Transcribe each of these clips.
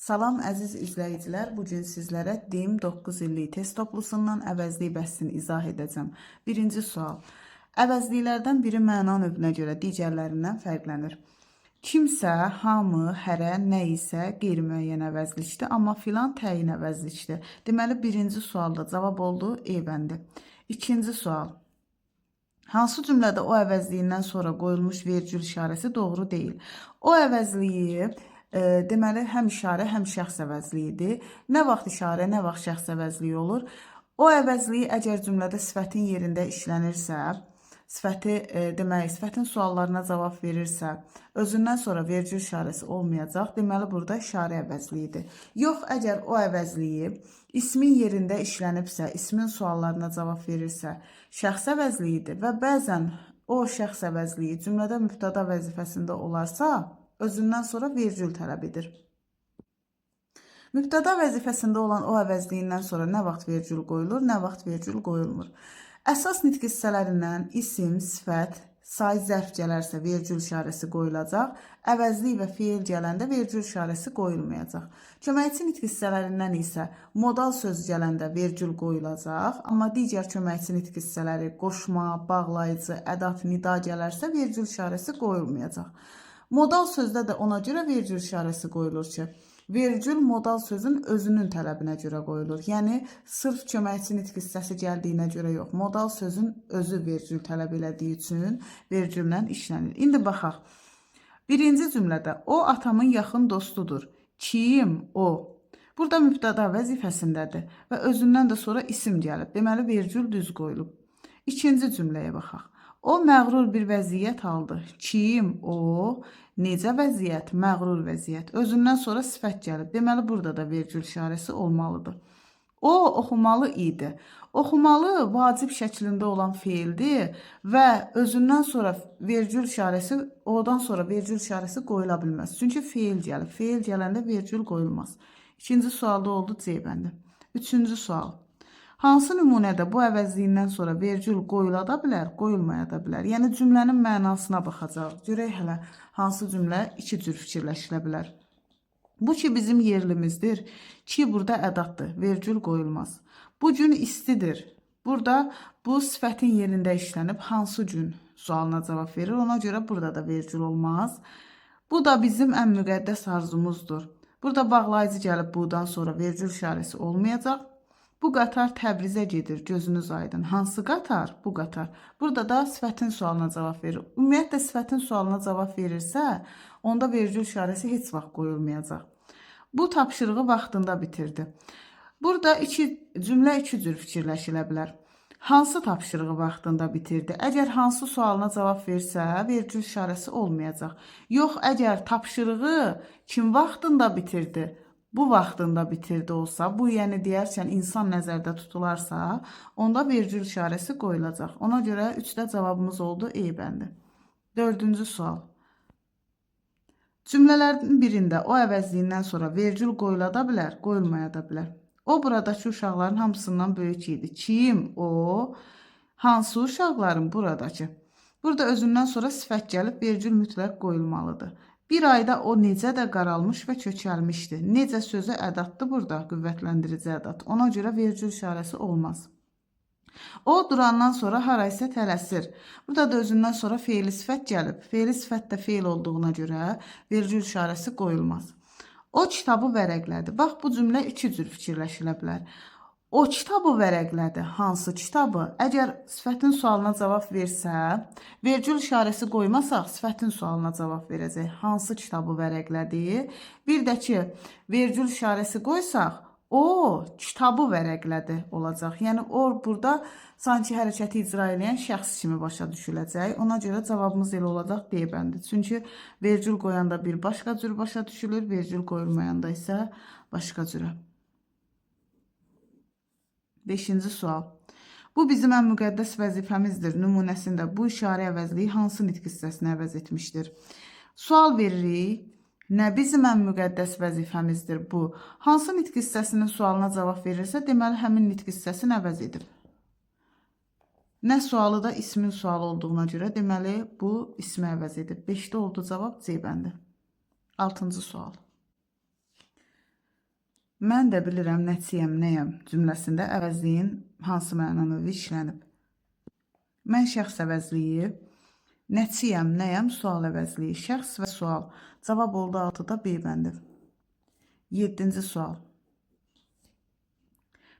Salam əziz izləyicilər, bu gün sizlərə DİM 9 illik test toplusundan əvəzlik bəhsini izah edəcəm. Birinci sual. Əvəzliklərdən biri məna növünə görə digərlərindən fərqlənir. Kimsə, hamı, hərə, nə isə qeyri-müəyyən əvəzlikdir, amma filan təyin əvəzlikdir. Deməli, birinci sualda cavab oldu E bəndi. İkinci sual. Hansı cümlədə o əvəzliyindən sonra qoyulmuş vergül işarəsi doğru deyil? O əvəzliyi deməli həm işarə, həm şəxs əvəzliyidir. Nə vaxt işarə, nə vaxt şəxs əvəzliyi olur? O əvəzliyi əgər cümlədə sifətin yerində işlənirsə, sifəti deməli sifətin suallarına cavab verirsə, özündən sonra vergül işarəsi olmayacaq. Deməli burada işarə əvəzliyidir. Yox, əgər o əvəzliyi ismin yerində işlənibsə, ismin suallarına cavab verirsə, şəxs əvəzliyidir və bəzən o şəxs əvəzliyi cümlədə mübtəda vəzifəsində olarsa, özündən sonra vergül tələb edir. Mübtəda vəzifəsində olan o əvəzliyindən sonra nə vaxt vergül qoyulur, nə vaxt vergül qoyulmur. Əsas nitq hissələrindən isim, sifət, say, zərf gələrsə vergül işarəsi qoyulacaq. Əvəzlik və feil gələndə vergül işarəsi qoyulmayacaq. Köməkçi nitq hissələrindən isə modal söz gələndə vergül qoyulacaq, amma digər köməkçi nitq hissələri qoşma, bağlayıcı, ədat, nida gələrsə vergül işarəsi qoyulmayacaq. Modal sözdə də ona görə vergül işarəsi qoyulur ki, vergül modal sözün özünün tələbinə görə qoyulur. Yəni sırf köməkçi nitq hissəsi gəldiyinə görə yox, modal sözün özü vergül tələb elədiyi üçün vergüllə işlənir. İndi baxaq. Birinci cümlədə o atamın yaxın dostudur. Kim o? Burada mübtəda vəzifəsindədir və özündən də sonra isim gəlib. Deməli vergül düz qoyulub. İkinci cümləyə baxaq. O məğrur bir vəziyyət aldı. Kim o? Necə vəziyyət? Məğrur vəziyyət. Özündən sonra sifət gəlib. Deməli burada da vergül işarəsi olmalıdır. O oxumalı idi. Oxumalı vacib şəklində olan feildir və özündən sonra vergül işarəsi, odan sonra vergül işarəsi qoyula bilməz. Çünki feil gəlib. Feil gələndə vergül qoyulmaz. İkinci sualda oldu C bəndi. Üçüncü sual. Hansı nümunədə bu əvəzliyindən sonra vergül qoyula da bilər, qoyulmaya da bilər? Yəni cümlənin mənasına baxacağıq. Görək hələ hansı cümlə iki cür fikirləşilə bilər. Bu ki bizim yerlimizdir. Ki burada ədatdır, vergül qoyulmaz. Bu gün istidir. Burada bu sifətin yerində işlənib hansı gün sualına cavab verir. Ona görə burada da vergül olmaz. Bu da bizim ən müqəddəs arzumuzdur. Burada bağlayıcı gəlib budan sonra vergül işarəsi olmayacaq. Bu qatar Təbrizə gedir, gözünüz aydın. Hansı qatar? Bu qatar. Burada da sifətin sualına cavab verir. Ümumiyyətlə sifətin sualına cavab verirsə, onda vergül işarəsi heç vaxt qoyulmayacaq. Bu tapşırığı vaxtında bitirdi. Burada iki cümlə iki cür fikirləşilə bilər. Hansı tapşırığı vaxtında bitirdi? Əgər hansı sualına cavab versə, vergül işarəsi olmayacaq. Yox, əgər tapşırığı kim vaxtında bitirdi? Bu vaxtında bitirdi olsa, bu yəni deyərkən insan nəzərdə tutularsa, onda vergül işarəsi qoyulacaq. Ona görə 3-də cavabımız oldu E bəndi. Dördüncü sual. Cümlələrin birində o əvəzliyindən sonra vergül qoyula da bilər, qoyulmaya da bilər. O buradakı uşaqların hamısından böyük idi. Kim o? Hansı uşaqların buradakı? Burada özündən sonra sifət gəlib vergül mütləq qoyulmalıdır. Bir ayda o necə də qaralmış və kökəlmişdi. Necə sözü ədatdır burada, qüvvətlendirici ədat. Ona görə vergül işarəsi olmaz. O durandan sonra haraysa tələsir. Burada da özündən sonra feili sifət gəlib. Feili sifət də feil olduğuna görə vergül işarəsi qoyulmaz. O kitabı vərəqlədi. Bax bu cümlə iki cür fikirləşilə bilər. O kitabı vərəqlədi. Hansı kitabı? Əgər sifətin sualına cavab versə, vergül işarəsi qoymasaq, sifətin sualına cavab verəcək. Hansı kitabı vərəqlədi? Bir də ki, vergül işarəsi qoysaq, o kitabı vərəqlədi olacaq. Yəni o burada sanki hərəkəti icra edən şəxs kimi başa düşüləcək. Ona görə cavabımız elə olacaq D bəndi. Çünki vergül qoyanda bir başqa cür başa düşülür, vergül qoyulmayanda isə başqa cürə. Beşinci sual. Bu bizim ən müqəddəs vəzifəmizdir. Nümunəsində bu işarə əvəzliyi hansı nitq hissəsini əvəz etmişdir? Sual veririk. Nə bizim ən müqəddəs vəzifəmizdir bu? Hansı nitq hissəsinin sualına cavab verirsə, deməli həmin nitq hissəsini əvəz edir. Nə sualı da ismin sualı olduğuna görə, deməli bu ismi əvəz edib. 5-də oldu cavab C bəndi. 6-cı sual. Mən də bilirəm nəçiyəm, nəyəm cümləsində əvəzliyin hansı məna növü işlənib? Mən şəxs əvəzliyi, nəçiyəm, nəyəm sual əvəzliyi, şəxs və sual. Cavab oldu 6-da B bəndi. 7-ci sual.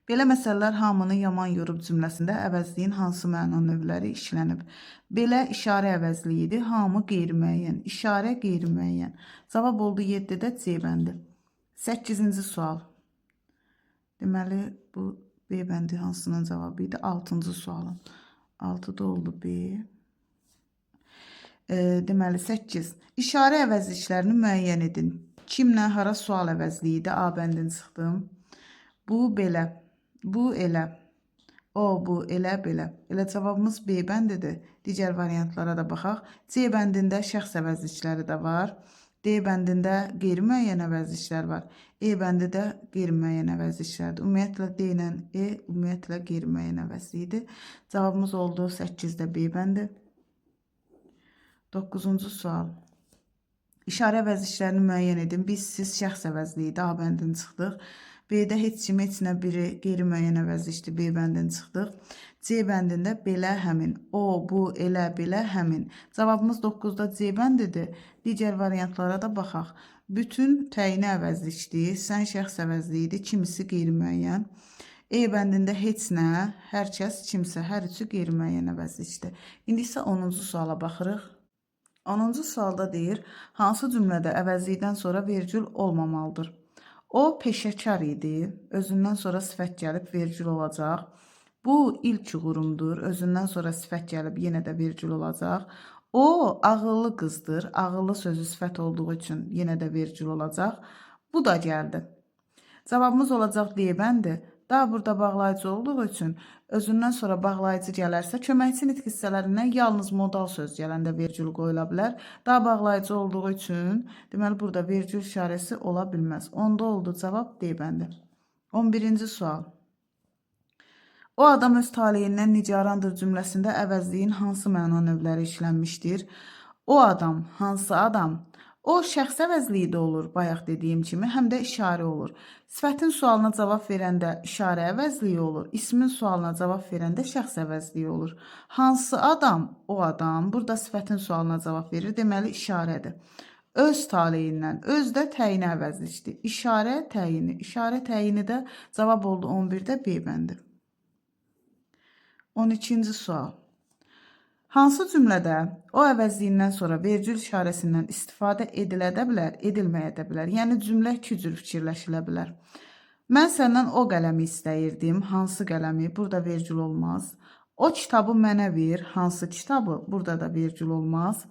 Belə məsələlər hamını yaman yorub cümləsində əvəzliyin hansı məna növləri işlənib? Belə işarə əvəzliyidir. Hamı qeyri-müəyyən. İşarə qeyri-müəyyən. Cavab oldu 7-də C bəndi. 8-ci sual. Deməli, bu B bəndi hansının cavabı idi? 6-cı sualın. 6-da oldu B. Deməli, 8. İşarə əvəzliklərini müəyyən edin. Kimlə hara sual əvəzliyi idi? A bəndini çıxdım. Bu belə. Bu elə. O, bu, elə, belə. Elə cavabımız B bəndidir. Digər variantlara da baxaq. C bəndində şəxs əvəzlikləri də var. D bəndində qeyri-müəyyən əvəzliklər var. E bəndi də qeyri-müəyyən əvəzliklərdir. Ümumiyyətlə D ilə E ümumiyyətlə qeyri-müəyyən əvəzliyidir. Cavabımız oldu 8-də B bəndi. 9-cu sual. İşarə əvəzliklərini müəyyən edin. Biz, siz şəxs əvəzliyidir. A bəndini çıxdıq. B-də heç kim, heç nə biri qeyri-müəyyən əvəzlikdir. B bəndini çıxdıq. C bəndində belə, həmin. O, bu, elə, belə, həmin. Cavabımız 9-da C bəndidir. Digər variantlara da baxaq. Bütün təyini əvəzlikdir. Sən şəxs əvəzliyidir. Kimisi qeyri-müəyyən. E bəndində heç nə, hər kəs, kimsə, hər üçü qeyri-müəyyən əvəzlikdir. İndi isə 10-cu suala baxırıq. 10-cu sualda deyir, hansı cümlədə əvəzlikdən sonra vergül olmamalıdır? O peşəkar idi. Özündən sonra sifət gəlib vergül olacaq. Bu ilk uğurumdur. Özündən sonra sifət gəlib yenə də vergül olacaq. O ağıllı qızdır. Ağıllı sözü sifət olduğu üçün yenə də vergül olacaq. Bu da gəldi. Cavabımız olacaq D bəndi. Daha burada bağlayıcı olduğu üçün özündən sonra bağlayıcı gələrsə, köməkçi nitq hissələrindən yalnız modal söz gələndə vergül qoyula bilər. Daha bağlayıcı olduğu üçün, deməli burada vergül işarəsi ola bilməz. Onda oldu cavab D bəndi. 11-ci sual. O adam öz taleyindən nigarandır cümləsində əvəzliyin hansı məna növləri işlənmişdir? O adam, hansı adam? O şəxs əvəzliyi də olur, bayaq dediyim kimi, həm də işarə olur. Sifətin sualına cavab verəndə işarə əvəzliyi olur, ismin sualına cavab verəndə şəxs əvəzliyi olur. Hansı adam? O adam. Burada sifətin sualına cavab verir, deməli işarədir. Öz taleyindən, öz də təyini əvəzlikdir. İşarə təyini, işarə təyini də cavab oldu 11-də B bəndi. 12-ci sual. Hansı cümlədə o əvəzliyindən sonra vergül işarəsindən istifadə edilə də bilər, edilməyə də bilər? Yəni cümlə iki cür fikirləşilə bilər. Mən səndən o qələmi istəyirdim. Hansı qələmi? Burada vergül olmaz. O kitabı mənə ver. Hansı kitabı? Burada da vergül olmaz.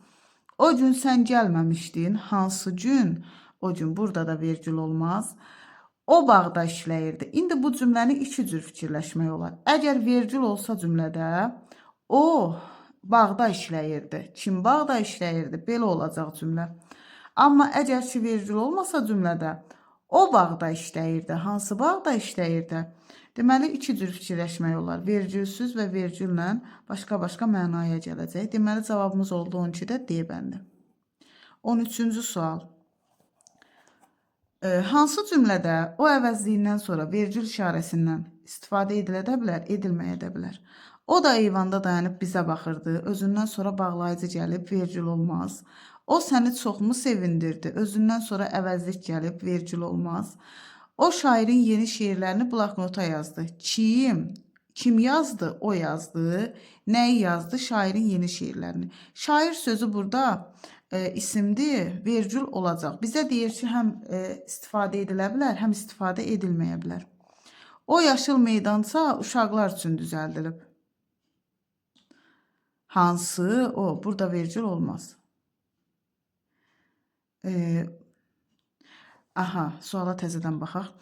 O gün sən gəlməmişdin. Hansı gün? O gün burada da vergül olmaz. O bağda işləyirdi. İndi bu cümləni iki cür fikirləşmək olar. Əgər vergül olsa cümlədə, o bağda işləyirdi. Kim bağda işləyirdi? Belə olacaq cümlə. Amma əgər ki vergül olmasa cümlədə, o bağda işləyirdi. Hansı bağda işləyirdi? Deməli, iki cür fikirləşmək olar. Vergülsüz və vergüllə başqa-başqa mənaya gələcək. Deməli, cavabımız oldu 12-də D bəndi. 13-cü sual. Hansı cümlədə o əvəzliyindən sonra vergül işarəsindən istifadə edilə də bilər, edilməyə də bilər? O da eyvanda dayanıb bizə baxırdı. Özündən sonra bağlayıcı gəlib, vergül olmaz. O səni çoxmu sevindirdi? Özündən sonra əvəzlik gəlib, vergül olmaz. O şairin yeni şeirlərini bloknota yazdı. Kim? Kim yazdı? O yazdı. Nəyi yazdı? Şairin yeni şeirlərini. Şair sözü burada isimdir, vergül olacaq. Bizə deyir ki, həm istifadə edilə bilər, həm istifadə edilməyə bilər. O yaşıl meydança uşaqlar üçün düzəldilib. Hansı? O. Burada vergül olmaz. Aha, suala təzədən baxaq.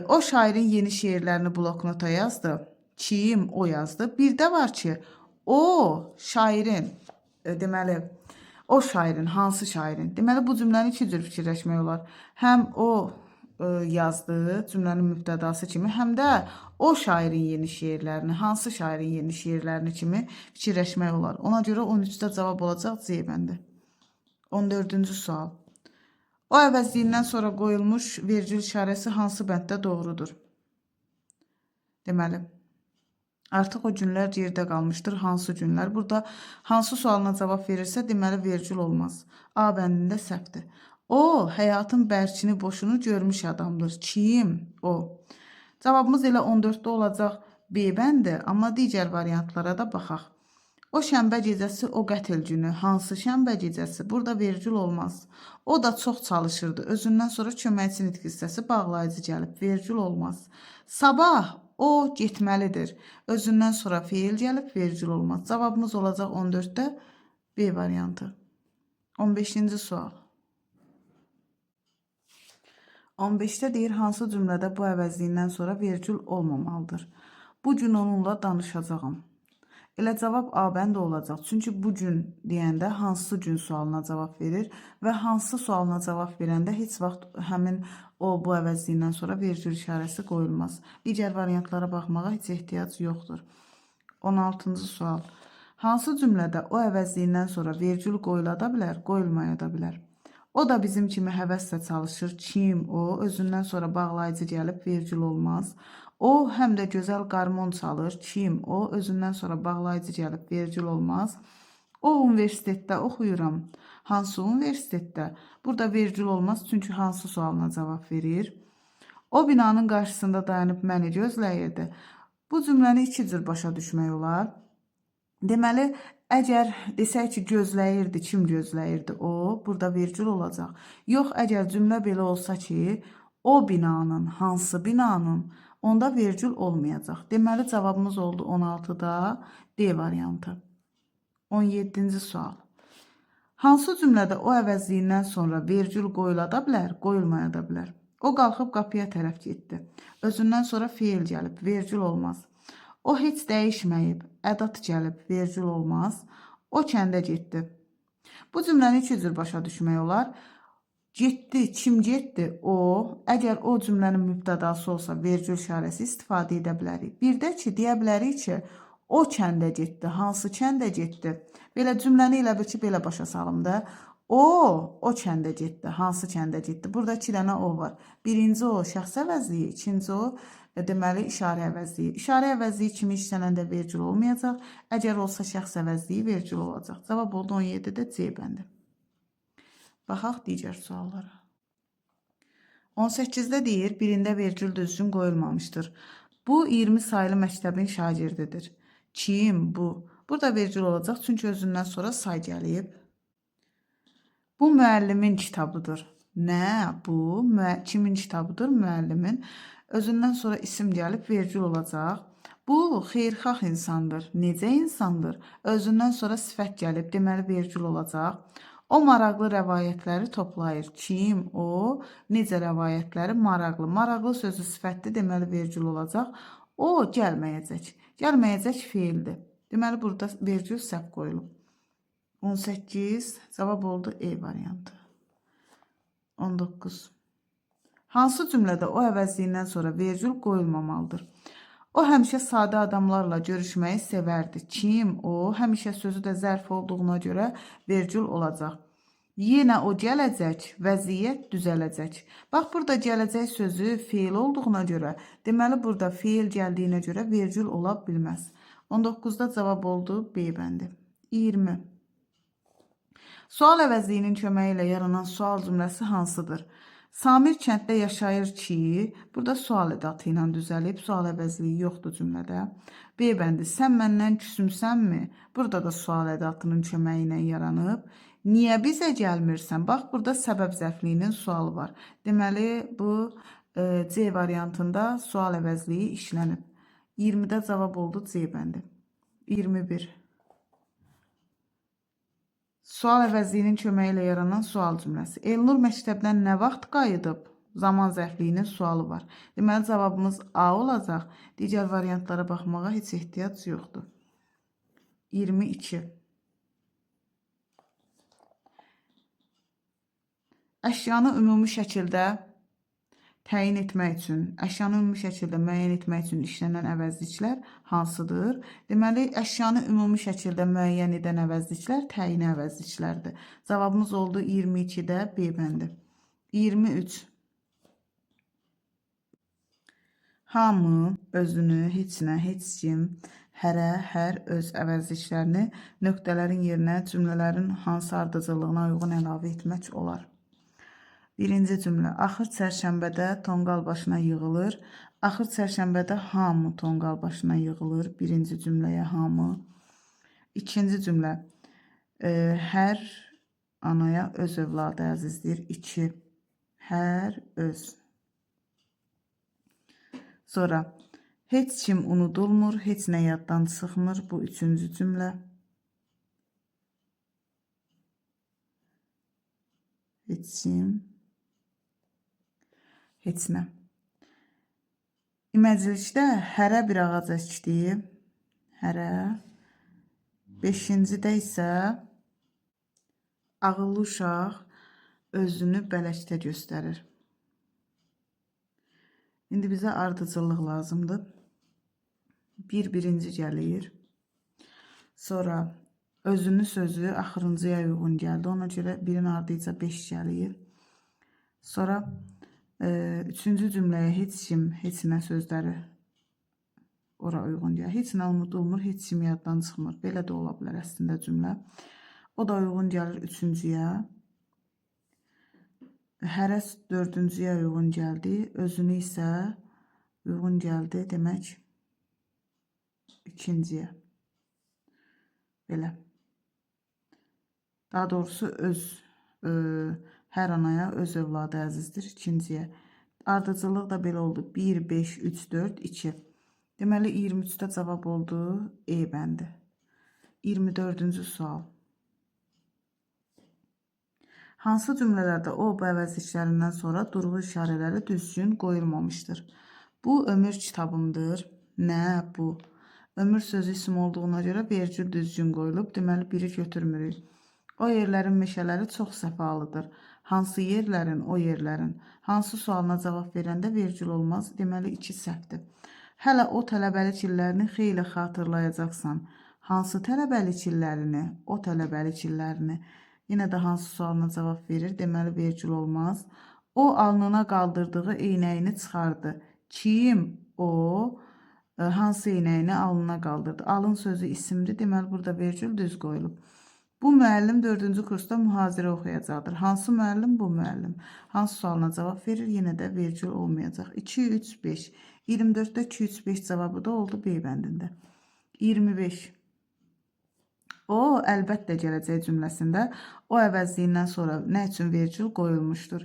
O şairin yeni şeirlərini bloknota yazdı. Kim? O yazdı. Bir də var ki, o şairin, deməli, o şairin, hansı şairin? Deməli, bu cümləni iki cür fikirləşmək olar. Həm o yazdı, cümlənin mübtədası kimi, həm də o şairin yeni şeirlərini, hansı şairin yeni şeirlərini kimi fikirləşmək olar. Ona görə 13-də cavab olacaq C bəndi. 14-cü sual. O əvəzliyindən sonra qoyulmuş vergül işarəsi hansı bənddə doğrudur? Deməli, artıq o günlər yerdə qalmışdır. Hansı günlər? Burada hansı sualına cavab verirsə, deməli vergül olmaz. A bəndində səhvdir. O, həyatın bərkini, boşunu görmüş adamdır. Kim? O. Cavabımız elə 14-də olacaq B bəndi, amma digər variantlara da baxaq. O şənbə gecəsi, o qətl günü. Hansı şənbə gecəsi? Burada vergül olmaz. O da çox çalışırdı. Özündən sonra köməkçi nitq hissəsi bağlayıcı gəlib. Vergül olmaz. Sabah o getməlidir. Özündən sonra feil gəlib, vergül olmaz. Cavabımız olacaq 14-də B variantı. 15-ci sual. 15-də deyir, hansı cümlədə bu əvəzliyindən sonra vergül olmamalıdır? Bu gün onunla danışacağam. Elə cavab A bəndi olacaq. Çünki bu gün deyəndə hansı gün sualına cavab verir və hansı sualına cavab verəndə heç vaxt həmin o bu əvəzliyindən sonra vergül işarəsi qoyulmaz. Digər variantlara baxmağa heç ehtiyac yoxdur. 16-cı sual. Hansı cümlədə o əvəzliyindən sonra vergül qoyula da bilər, qoyulmaya da bilər? O da bizim kimi həvəslə çalışır. Kim o? Özündən sonra bağlayıcı gəlib, vergül olmaz. O həm də gözəl qarmon çalır. Kim o? Özündən sonra bağlayıcı gəlib, vergül olmaz. O universitetdə oxuyuram. Hansı universitetdə? Burada vergül olmaz, çünki hansı sualına cavab verir. O binanın qarşısında dayanıb məni gözləyirdi. Bu cümləni iki cür başa düşmək olar. Deməli, əgər desək ki, gözləyirdi, kim gözləyirdi o? Burada vergül olacaq. Yox, əgər cümlə belə olsa ki, o binanın, hansı binanın, onda vergül olmayacaq. Deməli, cavabımız oldu 16-da D variantı. 17-ci sual. Hansı cümlədə o əvəzliyindən sonra vergül qoyula da bilər, qoyulmaya da bilər? O qalxıb qapıya tərəf getdi. Özündən sonra feil gəlib, vergül olmaz. O heç dəyişməyib, ədat gəlib, vergül olmaz. O kəndə getdi. Bu cümləni iki cür başa düşmək olar. Getdi, kim getdi? O. Əgər o cümlənin mübtədası olsa, vergül işarəsi istifadə edə bilərik. Bir də ki, deyə bilərik ki, o kəndə getdi. Hansı kəndə getdi? Belə cümləni elə bil ki, belə başa salım da. O kəndə getdi. Hansı kəndə getdi? Burada iki dənə o var. Birinci o şəxs əvəzliyi, ikinci o deməli işarə əvəzliyi. İşarə əvəzliyi kimi işlənəndə vergül olmayacaq. Əgər olsa şəxs əvəzliyi vergül olacaq. Cavab oldu 17-də C bəndi. Baxaq digər suallara. 18-də deyir, birində vergül düzgün qoyulmamışdır. Bu 20 saylı məktəbin şagirdidir. Kim bu? Burada vergül olacaq, çünki özündən sonra say gəlib. Bu müəllimin kitabıdır. Nə? Bu kimin kitabıdır? Müəllimin. Özündən sonra isim gəlib vergül olacaq. Bu xeyirxah insandır. Necə insandır? Özündən sonra sifət gəlib, deməli vergül olacaq. O maraqlı rəvayətləri toplayır. Kim? O. Necə rəvayətləri? Maraqlı. Maraqlı sözü sifətdir, deməli vergül olacaq. O gəlməyəcək. Gəlməyəcək feildir. Deməli burada vergül səhv qoyulub. 18 cavab oldu E variantı. 19. Hansı cümlədə o əvəzliyindən sonra vergül qoyulmamalıdır? O həmişə sadə adamlarla görüşməyi sevərdi. Kim? O. Həmişə sözü də zərf olduğuna görə vergül olacaq. Yenə o gələcək, vəziyyət düzələcək. Bax, burada gələcək sözü feil olduğuna görə, deməli burada feil gəldiyinə görə vergül ola bilməz. 19-da cavab oldu B bəndi. 20. Sual əvəzliyinin köməyi ilə yaranan sual cümləsi hansıdır? Samir kənddə yaşayır ki, burada sual edatı ilə düzəlib, sual əvəzliyi yoxdur cümlədə. B bəndi, sən məndən küsümsənmi? Burada da sual edatının köməyi ilə yaranıb. Niyə bizə gəlmirsən? Bax, burada səbəb zərfliyinin sualı var. Deməli, bu C variantında sual əvəzliyi işlənib. 20-də cavab oldu C bəndi. 21. Sual əvəzliyinin köməyi ilə yaranan sual cümləsi. Elnur məktəbdən nə vaxt qayıdıb? Zaman zərfliyinin sualı var. Deməli, cavabımız A olacaq. Digər variantlara baxmağa heç ehtiyac yoxdur. 22. Əşyanı ümumi şəkildə təyin etmək üçün, əşyanı ümumi şəkildə müəyyən etmək üçün işlənən əvəzliklər hansıdır? Deməli, əşyanı ümumi şəkildə müəyyən edən əvəzliklər təyini əvəzliklərdir. Cavabımız oldu 22-də B bəndi. 23. Hamı, özünü, heç nə, heç kim, hərə, hər öz əvəzliklərini nöqtələrin yerinə cümlələrin hansı ardıcıllığına uyğun əlavə etmək olar. Birinci cümlə. Axır çərşənbədə tonqal başına yığılır. Axır çərşənbədə hamı tonqal başına yığılır. Birinci cümləyə hamı. İkinci cümlə. Hər anaya öz övladı əzizdir. 2. Hər öz. Sonra heç kim unudulmur, heç nə yaddan çıxmır. Bu üçüncü cümlə. Heç kim, heç nə. İməclikdə hərə bir ağac əkdi. Hərə. Beşincidə isə ağıllı uşaq özünü bələkdə göstərir. İndi bizə ardıcıllıq lazımdır. Bir birinci gəlir. Sonra özünü sözü axırıncıya uyğun gəldi. Ona görə birin ardıca 5 gəlir. Sonra üçüncü cümləyə heç kim, heç nə sözləri ora uyğun gəlir. Heç nə unudulmur, heç kim yaddan çıxmır. Belə də ola bilər əslində cümlə. O da uyğun gəlir üçüncüyə. Hərə dördüncüyə uyğun gəldi. Özünü isə uyğun gəldi, demək ikinciyə. Belə. Daha doğrusu hər anaya öz övladı əzizdir. İkinciyə. Ardıcıllıq da belə oldu. 1, 5, 3, 4, 2. Deməli 23-də cavab oldu E bəndi. 24-cü sual. Hansı cümlələrdə o bu əvəzliklərindən sonra durğu işarələri düzgün qoyulmamışdır? Bu ömür kitabımdır. Nə bu? Ömür sözü isim olduğuna görə vergül düzgün qoyulub. Deməli biri götürmürük. O yerlərin meşələri çox səfalıdır. Hansı yerlərin? O yerlərin. Hansı sualına cavab verəndə vergül olmaz. Deməli 2 səhvdir. Hələ o tələbəlik illərini xeyli xatırlayacaqsan. Hansı tələbəlik illərini? O tələbəlik illərini. Yenə də hansı sualına cavab verir? Deməli vergül olmaz. O alnına qaldırdığı eynəyini çıxardı. Kim? O hansı eynəyini alnına qaldırdı? Alın sözü isimdir. Deməli burada vergül düz qoyulub. Bu müəllim 4-cü kursda mühazirə oxuyacaqdır. Hansı müəllim? Bu müəllim. Hansı sualına cavab verir? Yenə də vergül olmayacaq. 2, 3, 5. 24-də 2, 3, 5 cavabı da oldu B bəndində. 25. O əlbəttə gələcək cümləsində o əvəzliyindən sonra nə üçün vergül qoyulmuşdur?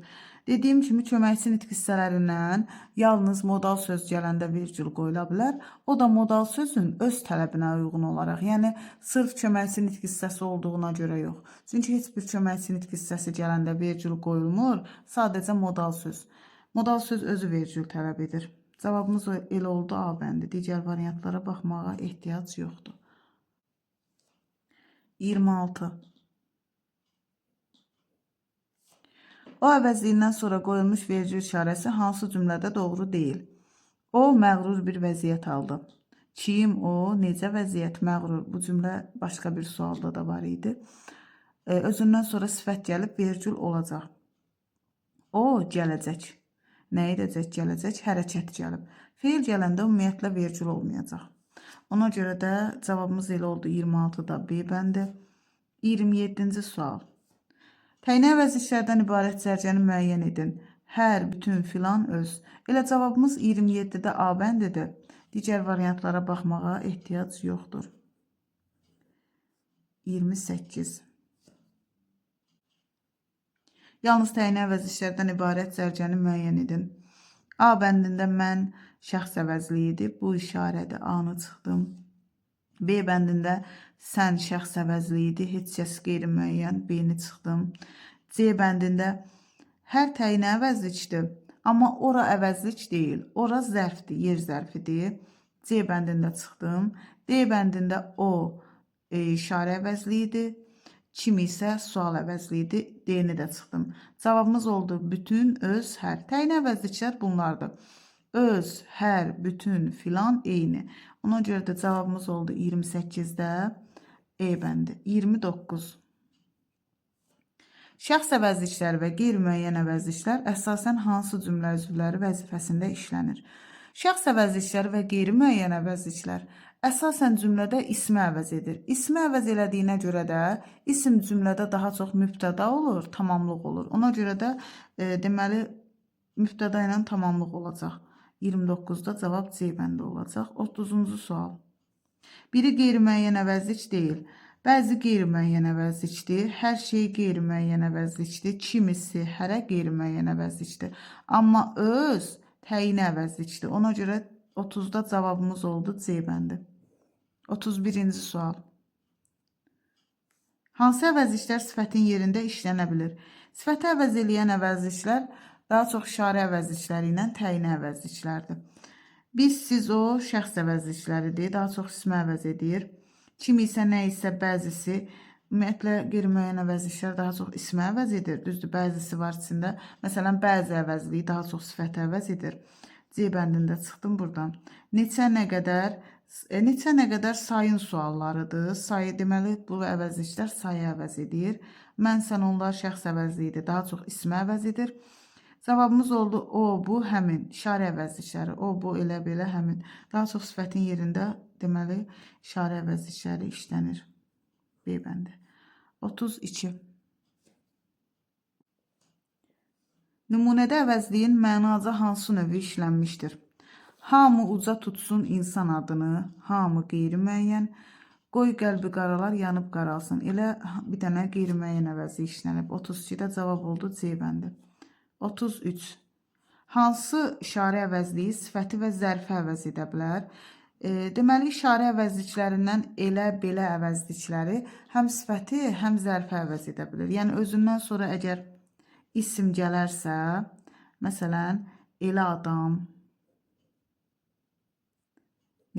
Dediyim kimi köməkçi nitq hissələrindən yalnız modal söz gələndə vergül qoyula bilər. O da modal sözün öz tələbinə uyğun olaraq, yəni sırf köməkçi nitq hissəsi olduğuna görə yox. Çünki heç bir köməkçi nitq hissəsi gələndə vergül qoyulmur, sadəcə modal söz. Modal söz özü vergül tələb edir. Cavabımız elə oldu A bəndi. Digər variantlara baxmağa ehtiyac yoxdur. 26. O əvəzliyindən sonra qoyulmuş vergül işarəsi hansı cümlədə doğru deyil? O məğrur bir vəziyyət aldı. Kim o? Necə vəziyyət? Məğrur. Bu cümlə başqa bir sualda da var idi. Özündən sonra sifət gəlib vergül olacaq. O gələcək. Nə edəcək? Gələcək. Hərəkət gəlib. Feil gələndə ümumiyyətlə vergül olmayacaq. Ona görə də cavabımız elə oldu 26-da B bəndi. 27-ci sual. Təyinə əvəzliklərdən ibarət cərgəni müəyyən edin. Hər, bütün, filan, öz. Elə cavabımız 27-də A bəndidir. Digər variantlara baxmağa ehtiyac yoxdur. 28. Yalnız təyinə əvəzliklərdən ibarət cərgəni müəyyən edin. A bəndində mən şəxs əvəzliyidir. Bu işarədir. A-nı çıxdım. B bəndində sən şəxs əvəzliyidir. Heç kəs qeyri-müəyyən. B-ni çıxdım. C bəndində hər təyinə əvəzlikdir. Amma ora əvəzlik deyil. Ora zərfdir, yer zərfidir. C bəndində çıxdım. D bəndində o işarə əvəzliyidir. Kim isə sual əvəzliyidir. D-ni də çıxdım. Cavabımız oldu bütün, öz, hər. Təyinə əvəzliklər bunlardır. Öz, hər, bütün, filan, eyni. Ona görə də cavabımız oldu 28-də E bəndi. 29. Şəxs əvəzlikləri və qeyri-müəyyən əvəzliklər əsasən hansı cümlə üzvləri vəzifəsində işlənir? Şəxs əvəzlikləri və qeyri-müəyyən əvəzliklər əsasən cümlədə ismi əvəz edir. İsmi əvəz elədiyinə görə də isim cümlədə daha çox mübtəda olur, tamamlıq olur. Ona görə də deməli mübtəda ilə tamamlıq olacaq. 29-da cavab C bəndi olacaq. 30-cu sual. Biri qeyri-müəyyən əvəzlik deyil. Bəzi qeyri-müəyyən əvəzlikdir, hər şey qeyri-müəyyən əvəzlikdir, kimisi hərə qeyri-müəyyən əvəzlikdir. Amma öz təyini əvəzlikdir. Ona görə 30-da cavabımız oldu C bəndi. 31-ci sual. Hansı əvəzliklər sifətin yerində işlənə bilir? Sifəti əvəz eləyən əvəzliklər daha çox işarə əvəzlikləri ilə təyini əvəzliklərdir. Biz, siz, o şəxs əvəzlikləridir. Daha çox ismi əvəz edir. Kim isə, nə isə, bəzisi. Ümumiyyətlə, qeyri-müəyyən əvəzliklər daha çox ismi əvəz edir. Düzdür, bəzisi var içində. Məsələn, bəzi əvəzliyi daha çox sifəti əvəz edir. C bəndində çıxdım buradan. Neçə, nə qədər? Neçə, nə qədər sayın suallarıdır. Sayı, deməli, bu əvəzliklər sayı əvəz edir. Mən, sən, onlar şəxs əvəzliyidir. Daha çox ismi əvəz edir. Cavabımız oldu o, bu, həmin. İşarə əvəzlikləri. O, bu, elə, belə, həmin. Daha çox sifətin yerində, deməli, işarə əvəzlikləri işlənir. B bəndi. 32. Nümunədə əvəzliyin mənaca hansı növü işlənmişdir? Hamı uca tutsun insan adını, hamı qeyri-müəyyən. Qoy qəlbi qaralar yanıb qaralsın. Elə bir dənə qeyri-müəyyən əvəzlik işlənib. 32-də cavab oldu C bəndi. 33. Hansı işarə əvəzliyi sifəti və zərfi əvəz edə bilər? Deməli, işarə əvəzliklərindən elə, belə əvəzlikləri həm sifəti, həm zərfi əvəz edə bilir. Yəni, özündən sonra əgər isim gələrsə, məsələn, elə adam,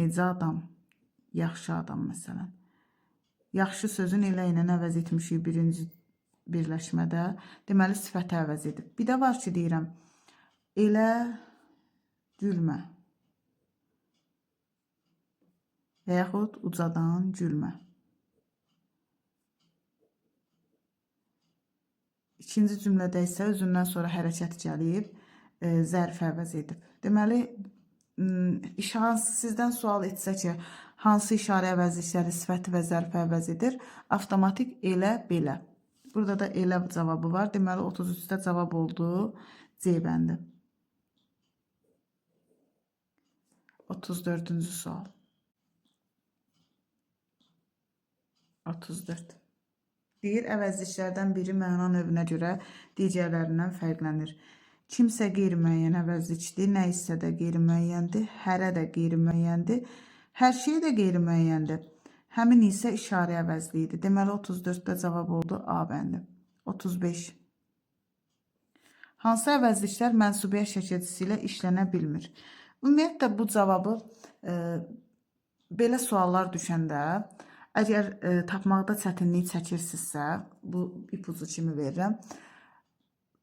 necə adam, yaxşı adam, məsələn. Yaxşı sözün elə ilə əvəz etmişik birinci birləşmədə. Deməli, sifəti əvəz edib. Bir də var ki, deyirəm, elə gülmə və yaxud ucadan gülmə. İkinci cümlədə isə özündən sonra hərəkət gəlib, zərfi əvəz edib. Deməli, sizdən sual etsə ki, hansı işarə əvəzlikləri sifəti və zərfi əvəz edir, avtomatik elə, belə. Burada da elə cavabı var. Deməli, 33-də cavab oldu C bəndi. 34-cü sual. 34. Deyir, əvəzliklərdən biri məna növünə görə digərlərindən fərqlənir. Kimsə qeyri-müəyyən əvəzlikdir, nə isə də qeyri-müəyyəndir, hərə də qeyri-müəyyəndir, hər şey də qeyri-müəyyəndir. Həmin isə işarə əvəzliyidir. Deməli, 34-də cavab oldu A bəndi. 35. Hansı əvəzliklər mənsubiyyət şəkilçisi ilə işlənə bilmir? Ümumiyyətlə, bu cavabı belə suallar düşəndə, əgər tapmaqda çətinlik çəkirsinizsə, bu ipucu kimi verirəm.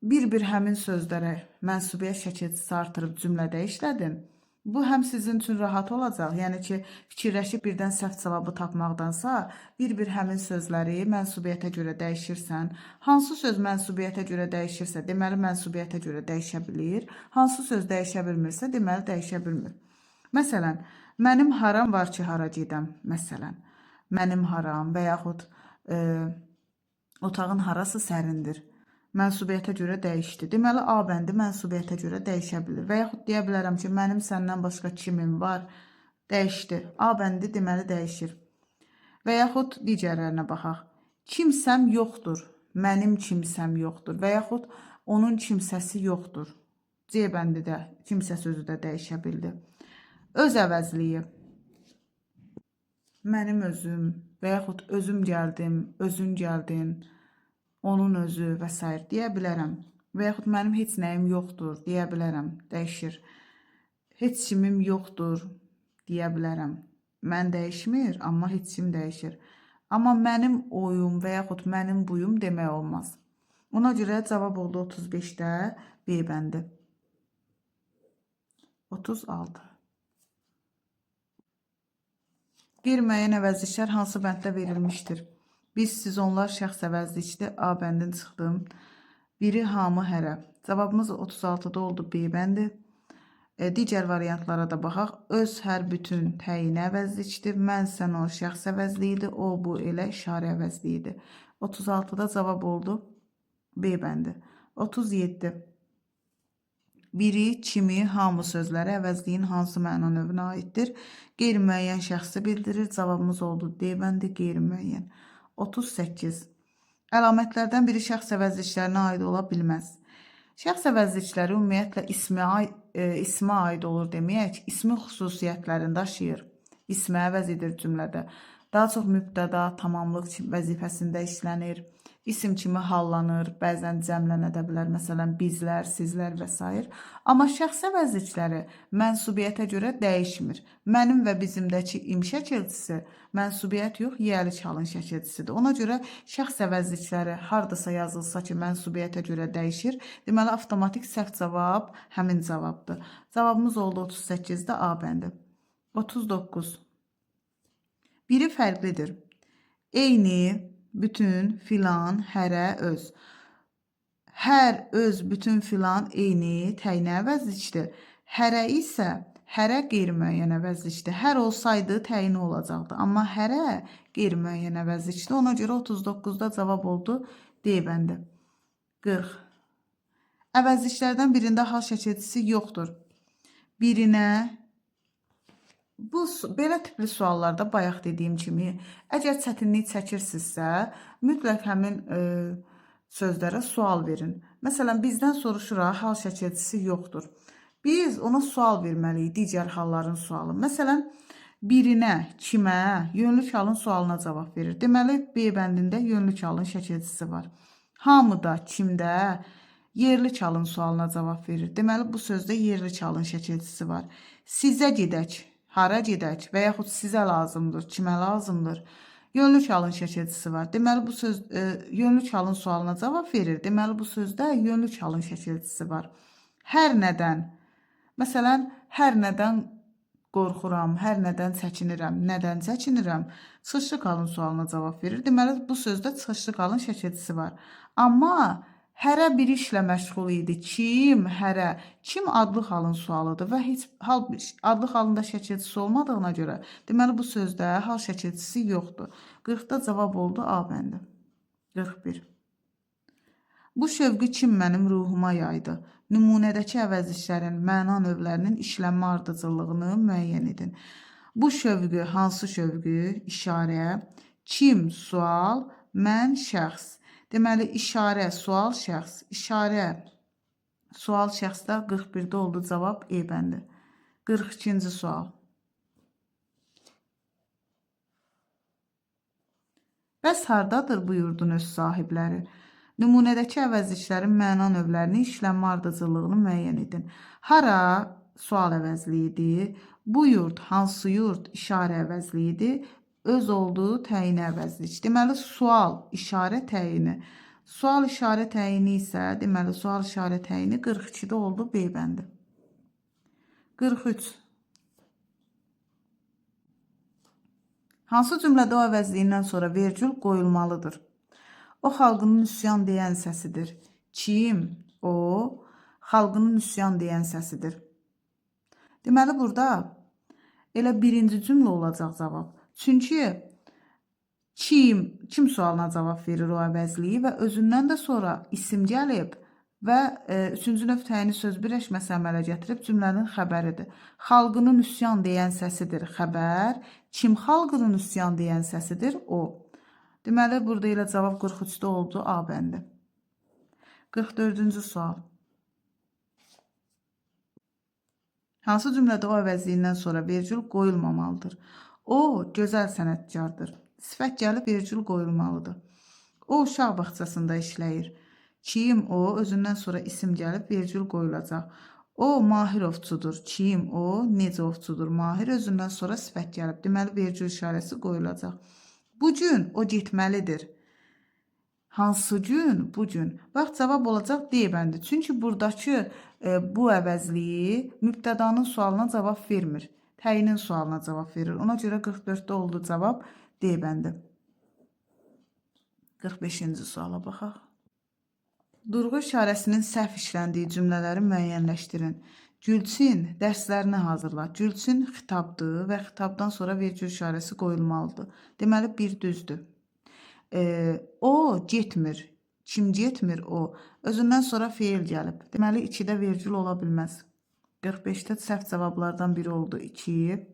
Bir-bir həmin sözlərə mənsubiyyət şəkilçisi artırıb cümlədə işlədin. Bu həm sizin üçün rahat olacaq. Yəni ki, fikirləşib birdən səhv cavabı tapmaqdansa, bir-bir həmin sözləri mənsubiyyətə görə dəyişirsən. Hansı söz mənsubiyyətə görə dəyişirsə, deməli mənsubiyyətə görə dəyişə bilir. Hansı söz dəyişə bilmirsə, deməli dəyişə bilmir. Məsələn, mənim haram var ki, hara gedəm? Məsələn, mənim haram və yaxud otağın harası sərindir? Mənsubiyyətə görə dəyişdi. Deməli, A bəndi mənsubiyyətə görə dəyişə bilir. Və yaxud deyə bilərəm ki, mənim səndən başqa kimim var? Dəyişdi. A bəndi deməli dəyişir. Və yaxud digərlərinə baxaq. Kimsəm yoxdur. Mənim kimsəm yoxdur. Və yaxud onun kimsəsi yoxdur. C bəndi də kimsə sözü də dəyişə bildi. Öz əvəzliyi. Mənim özüm və yaxud özüm gəldim, özün gəldin, onun özü və s. deyə bilərəm. Və yaxud mənim heç nəyim yoxdur deyə bilərəm. Dəyişir. Heç kimim yoxdur deyə bilərəm. Mən dəyişmir, amma heç kim dəyişir. Amma mənim oyum və yaxud mənim buyum demək olmaz. Ona görə cavab oldu 35-də B bəndi. 36. Qeyri-müəyyən əvəzliklər hansı bənddə verilmişdir? Biz, siz, onlar şəxs əvəzlikdir. A bəndini çıxdım. Biri, hamı, hərə. Cavabımız 36-da oldu B bəndi. Digər variantlara da baxaq. Öz, hər, bütün təyin əvəzlikdir. Mən, sən, o şəxs əvəzliyidir. O, bu, elə işarə əvəzliyidir. 36-da cavab oldu B bəndi. 37. Biri, kimi, hamı sözləri əvəzliyin hansı məna növünə aiddir? Qeyri-müəyyən şəxsi bildirir. Cavabımız oldu D bəndi, qeyri-müəyyən. 38. Əlamətlərdən biri şəxs əvəzliklərinə aid ola bilməz. Şəxs əvəzlikləri ümumiyyətlə ismə aid olur deməyək, ismi xüsusiyyətlərini daşıyır. İsmi əvəz edir cümlədə. Daha çox mübtəda, tamamlıq vəzifəsində işlənir. İsim kimi hallanır, bəzən cəmlənə də bilər, məsələn, bizlər, sizlər və s. Amma şəxs əvəzlikləri mənsubiyyətə görə dəyişmir. Mənim və bizimdəki im şəkilçisi mənsubiyyət yox, yiyəli çalın şəkilçisidir. Ona görə şəxs əvəzlikləri hardasa yazılsa ki, mənsubiyyətə görə dəyişir, deməli, avtomatik səhv cavab həmin cavabdır. Cavabımız oldu 38-də A bəndi. 39. Biri fərqlidir. Eyni, bütün, filan, hərə, öz. Hər, öz, bütün, filan, eyni, təyinə əvəzlikdir. Hərə isə hərə qeyri-müəyyən əvəzlikdir. Hər olsaydı təyini olacaqdı. Amma hərə qeyri-müəyyən əvəzlikdir. Ona görə 39-da cavab oldu D bəndi. 40. Əvəzliklərdən birində hal şəkilçisi yoxdur. Birinə. Bu belə tipli suallarda bayaq dediyim kimi, əgər çətinlik çəkirsinizsə, mütləq həmin sözlərə sual verin. Məsələn, bizdən soruşur, hal şəkilçisi yoxdur. Biz ona sual verməliyik, digər halların sualı. Məsələn, birinə, kimə, yönlük halın sualına cavab verir. Deməli, B bəndində yönlük halın şəkilçisi var. Hamıda, kimdə, yerli halın sualına cavab verir. Deməli, bu sözdə yerli halın şəkilçisi var. Sizə gedək. Hara gedək və yaxud sizə lazımdır, kimə lazımdır? Yönlük halın şəkilçisi var. Deməli, bu söz yönlük halın sualına cavab verir. Deməli, bu sözdə yönlük halın şəkilçisi var. Hər nədən? Məsələn, hər nədən qorxuram, hər nədən çəkinirəm, nədən çəkinirəm? Çıxışlı halın sualına cavab verir. Deməli, bu sözdə çıxışlı halın şəkilçisi var. Amma hərə bir işlə məşğul idi. Kim, hərə, kim adlı halın sualıdır və heç hal, adlı halında şəkilçisi olmadığına görə, deməli, bu sözdə hal şəkilçisi yoxdur. 40-da cavab oldu A bəndi. 41. Bu şövqü kim mənim ruhuma yaydı? Nümunədəki əvəzliklərin məna növlərinin işlənmə ardıcıllığını müəyyən edin. Bu şövqü, hansı şövqü? İşarə. Kim, sual, mən, şəxs. Deməli, işarə, sual, şəxs. İşarə, sual, şəxsdə 41-də oldu cavab E bəndi. 42-ci sual. Bəs hardadır bu yurdun öz sahibləri? Nümunədəki əvəzliklərin məna növlərinin işlənmə ardıcıllığını müəyyən edin. Hara sual əvəzliyidir. Bu yurt, hansı yurt işarə əvəzliyidir. Öz olduğu təyini əvəzlik. Deməli, sual, işarə təyini. Sual, işarə təyini isə, deməli, sual, işarə təyini 42-də oldu B bəndi. 43. Hansı cümlədə o əvəzliyindən sonra vergül qoyulmalıdır? O, xalqının üsyan deyən səsidir. Kim? O, xalqının üsyan deyən səsidir. Deməli, burada elə birinci cümlə olacaq cavab. Çünki kim sualına cavab verir o əvəzliyi və özündən də sonra isim gəlib və üçüncü növ təyini söz birləşməsi əmələ gətirib cümlənin xəbəridir. Xalqının üsyan deyən səsidir xəbər. Kim xalqının üsyan deyən səsidir? O. Deməli, burada elə cavab 43-də oldu A bəndi. 44-cü sual. Hansı cümlədə o əvəzliyindən sonra vergül qoyulmamalıdır? O, gözəl sənətkardır. Sifət gəlib vergül qoyulmalıdır. O, uşaq bağçasında işləyir. Kim o? Özündən sonra isim gəlib vergül qoyulacaq. O, mahir ovçudur. Kim o? Necə ovçudur? Mahir özündən sonra sifət gəlib. Deməli, vergül işarəsi qoyulacaq. Bu gün o getməlidir. Hansı gün? Bu gün. Bax, cavab olacaq D bəndi. Çünki buradakı bu əvəzliyi mübtədanın sualına cavab vermir. Təyinin sualına cavab verir. Ona görə 44-də oldu cavab D bəndi. 45-ci suala baxaq. Durğu işarəsinin səhv işləndiyi cümlələri müəyyənləşdirin. Gülçin dərslərini hazırla. Gülçin xitabdır və xitabdan sonra vergül işarəsi qoyulmalıdır. Deməli, bir düzdür. O getmir. Kim getmir? O. Özündən sonra feil gəlib. Deməli, 2-də vergül ola bilməz. 45-də səhv cavablardan biri oldu 2.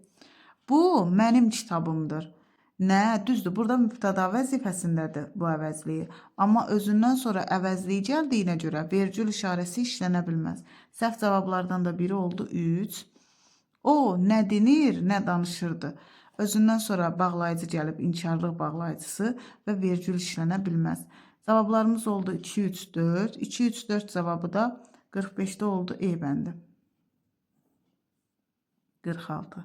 Bu mənim kitabımdır. Nə? Düzdür, burada mübtəda vəzifəsindədir bu əvəzliyi. Amma özündən sonra əvəzliyi gəldiyinə görə vergül işarəsi işlənə bilməz. Səhv cavablardan da biri oldu 3. O nə dinir, nə danışırdı. Özündən sonra bağlayıcı gəlib, inkarlıq bağlayıcısı və vergül işlənə bilməz. Cavablarımız oldu 2, 3, 4. 2, 3, 4 cavabı da 45-də oldu E bəndi. 46.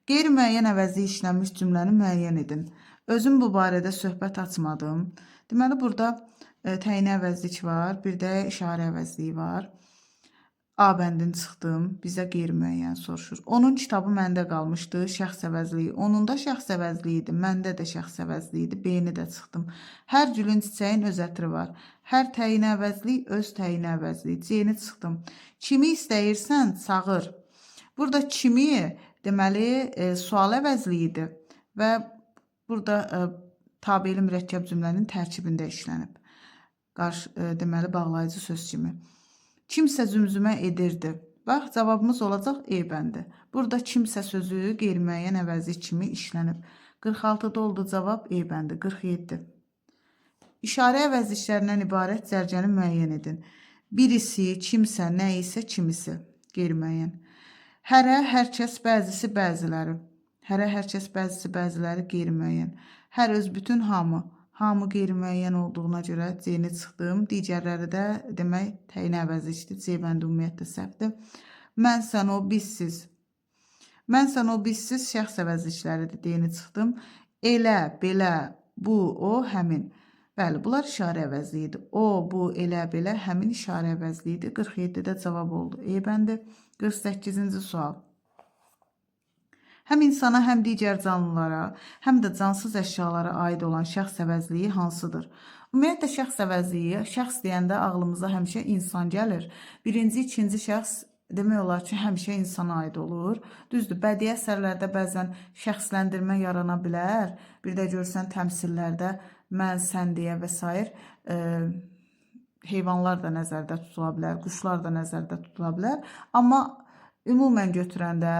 Qeyri-müəyyən əvəzli işlənmiş cümləni müəyyən edin. Özüm bu barədə söhbət açmadım. Deməli, burada təyinə əvəzlik var, bir də işarə əvəzliyi var. A bəndini çıxdım, bizə qeyri-müəyyən soruşur. Onun kitabı məndə qalmışdı, şəxs əvəzliyi. Onun da şəxs əvəzliyi idi, məndə də şəxs əvəzliyi idi. B-ni də çıxdım. Hər gülün çiçəyin öz ətri var. Hər təyinə əvəzlik, öz təyinə əvəzliyi. C-ni çıxdım. Kimi istəyirsən, çağır. Burada kimi, deməli, sual əvəzliyidir və burada tabeli mürəkkəb cümlənin tərkibində işlənib. Deməli, bağlayıcı söz kimi. Kimsə zümzümə edirdi. Bax, cavabımız olacaq E bəndi. Burada kimsə sözü qeyri-müəyyən əvəzlik kimi işlənib. 46-da oldu cavab E bəndi. 47. İşarə əvəzliklərindən ibarət cərgəni müəyyən edin. Birisi, kimsə, nə isə, kimisi. Qeyri-müəyyən. Hərə, hər kəs, bəzisi, bəziləri. Hərə, hər kəs, bəzisi, bəziləri qeyri-müəyyən. Hər öz, bütün, hamı. Hamı qeyri-müəyyən olduğuna görə C-ni çıxdım. Digərləri də demək təyinə əvəzlikdir. C bəndi ümumiyyətlə səhvdir. Mən, sən, o, biz, siz. Mən, sən, o, biz, siz şəxs əvəzlikləridir. D-ni çıxdım. Elə, belə, bu, o, həmin. Bəli, bunlar işarə əvəzliyidir. O, bu, elə, belə, həmin işarə əvəzliyidir. 47-də cavab oldu. E bəndi. 48-ci sual. Həm insana, həm digər canlılara, həm də cansız əşyalara aid olan şəxs əvəzliyi hansıdır? Ümumiyyətlə, şəxs əvəzliyi, şəxs deyəndə ağlımıza həmişə insan gəlir. Birinci, ikinci şəxs demək olar ki, həmişə insana aid olur. Düzdür, bədii əsərlərdə bəzən şəxsləndirmə yarana bilər. Bir də görsən təmsillərdə mən, sən deyə və sair heyvanlar da nəzərdə tutula bilər, quşlar da nəzərdə tutula bilər. Amma ümumən götürəndə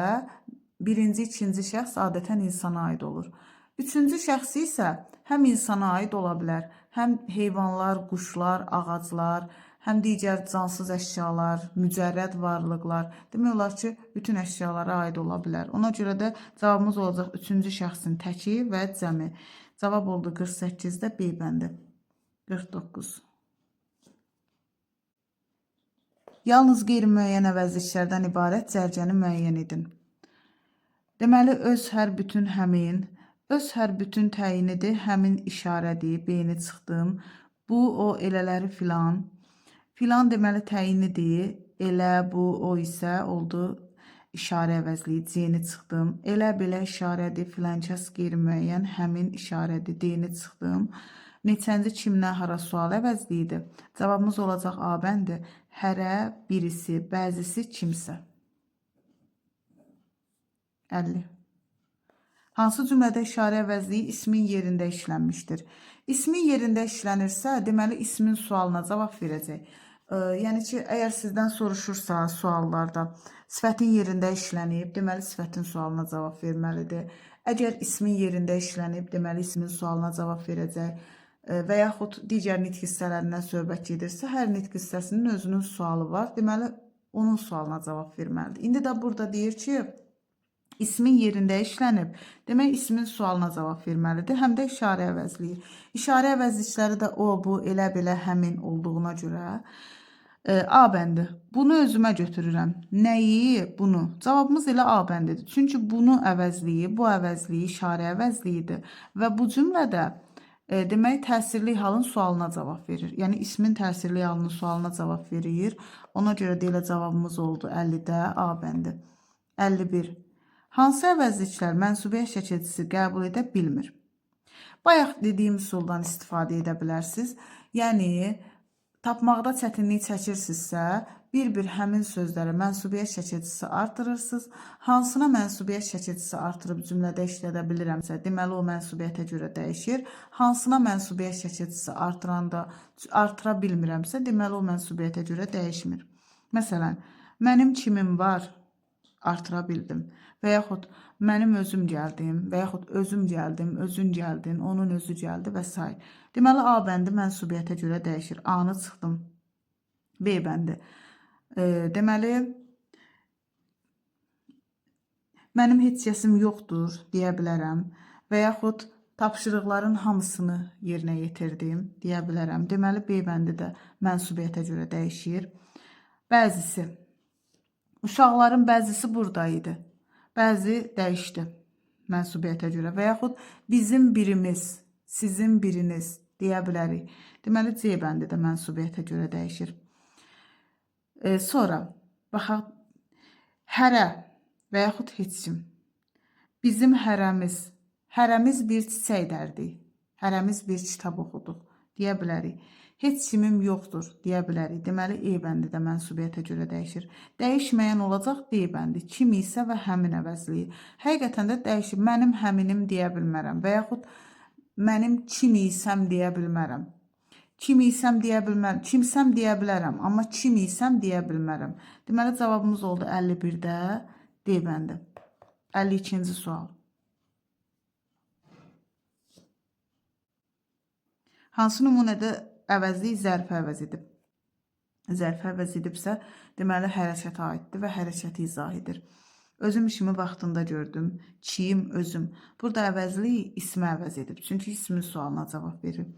birinci, ikinci şəxs adətən insana aid olur. Üçüncü şəxs isə həm insana aid ola bilər, həm heyvanlar, quşlar, ağaclar, həm digər cansız əşyalar, mücərrəd varlıqlar, demək olar ki, bütün əşyalara aid ola bilər. Ona görə də cavabımız olacaq üçüncü şəxsin təki və cəmi. Cavab oldu 48-də B bəndi. 49. Yalnız qeyri-müəyyən əvəzliklərdən ibarət cərgəni müəyyən edin. Deməli, öz, hər, bütün, həmin. Öz, hər, bütün təyinidir, həmin işarədir, B-ni çıxdım. Bu, o, elələri filan. Filan deməli təyinidir, elə, bu, o isə oldu işarə əvəzliyi, C-ni çıxdım. Elə, belə işarədir, filankəs qeyri-müəyyən, həmin işarədir, D-ni çıxdım. Neçənci, kim, nə, hara sual əvəzliyidir. Cavabımız olacaq A bəndi. Hərə, birisi, bəzisi, kimsə. 50. Hansı cümlədə işarə əvəzliyi ismin yerində işlənmişdir? İsmin yerində işlənirsə, deməli ismin sualına cavab verəcək. Yəni ki, əgər sizdən soruşursa suallarda sifətin yerində işlənib, deməli sifətin sualına cavab verməlidir. Əgər ismin yerində işlənib, deməli ismin sualına cavab verəcək. Və yaxud digər nitq hissələrindən söhbət gedirsə, hər nitq hissəsinin özünün sualı var. Deməli, onun sualına cavab verməlidir. İndi də burada deyir ki, ismin yerində işlənib. Demək, ismin sualına cavab verməlidir. Həm də işarə əvəzliyi. İşarə əvəzlikləri də o, bu, elə, belə, həmin olduğuna görə A bəndi. Bunu özümə götürürəm. Nəyi? Bunu. Cavabımız elə A bəndidir. Çünki bunu əvəzliyi, bu əvəzliyi işarə əvəzliyidir. Və bu cümlədə demək təsirli halın sualına cavab verir. Yəni ismin təsirli halının sualına cavab verir. Ona görə də elə cavabımız oldu 50-də A bəndi. 51. Hansı əvəzliklər mənsubiyyət şəkilçisi qəbul edə bilmir? Bayaq dediyim üsuldan istifadə edə bilərsiniz. Yəni, tapmaqda çətinlik çəkirsinizsə, bir-bir həmin sözlərə mənsubiyyət şəkilçisi artırırsınız. Hansına mənsubiyyət şəkilçisi artırıb cümlədə işlədə bilirəmsə, deməli o mənsubiyyətə görə dəyişir. Hansına mənsubiyyət şəkilçisi artıranda artıra bilmirəmsə, deməli o mənsubiyyətə görə dəyişmir. Məsələn, mənim kimim var, artıra bildim. Və yaxud mənim özüm gəldim və yaxud özüm gəldim, özün gəldin, onun özü gəldi və s. Deməli, A bəndi mənsubiyyətə görə dəyişir. A-nı çıxdım. B bəndi. Deməli, mənim heç kəsim yoxdur deyə bilərəm və yaxud tapşırıqların hamısını yerinə yetirdim deyə bilərəm. Deməli, B bəndi də mənsubiyyətə görə dəyişir. Bəzisi. Uşaqların bəzisi burada idi. Bəzi dəyişdi mənsubiyyətə görə və yaxud bizim birimiz, sizin biriniz deyə bilərik. Deməli, C bəndi də mənsubiyyətə görə dəyişir. Sonra baxaq, hərə və yaxud heç kim. Bizim hərəmiz, hərəmiz bir çiçək dərdik, hərəmiz bir kitab oxuduq deyə bilərik. Heç kimim yoxdur deyə bilərik. Deməli, E bəndi də mənsubiyyətə görə dəyişir. Dəyişməyən olacaq D bəndi. Kim isə və həmin əvəzliyi. Həqiqətən də dəyişir. Mənim həminim deyə bilmərəm və yaxud mənim kim isəm deyə bilmərəm. Kim isəm deyə bilmərəm. Kimsəm deyə bilərəm, amma kim isəm deyə bilmərəm. Deməli, cavabımız oldu 51-də D bəndi. 52-ci sual. Hansı nümunədə əvəzlik zərfə əvəz edib? Zərfə əvəz edibsə, deməli, hərəkətə aiddir və hərəkəti izah edir. Özüm işimi vaxtında gördüm. Kim, özüm. Burada əvəzlik ismə əvəz edib. Çünki ismin sualına cavab verir.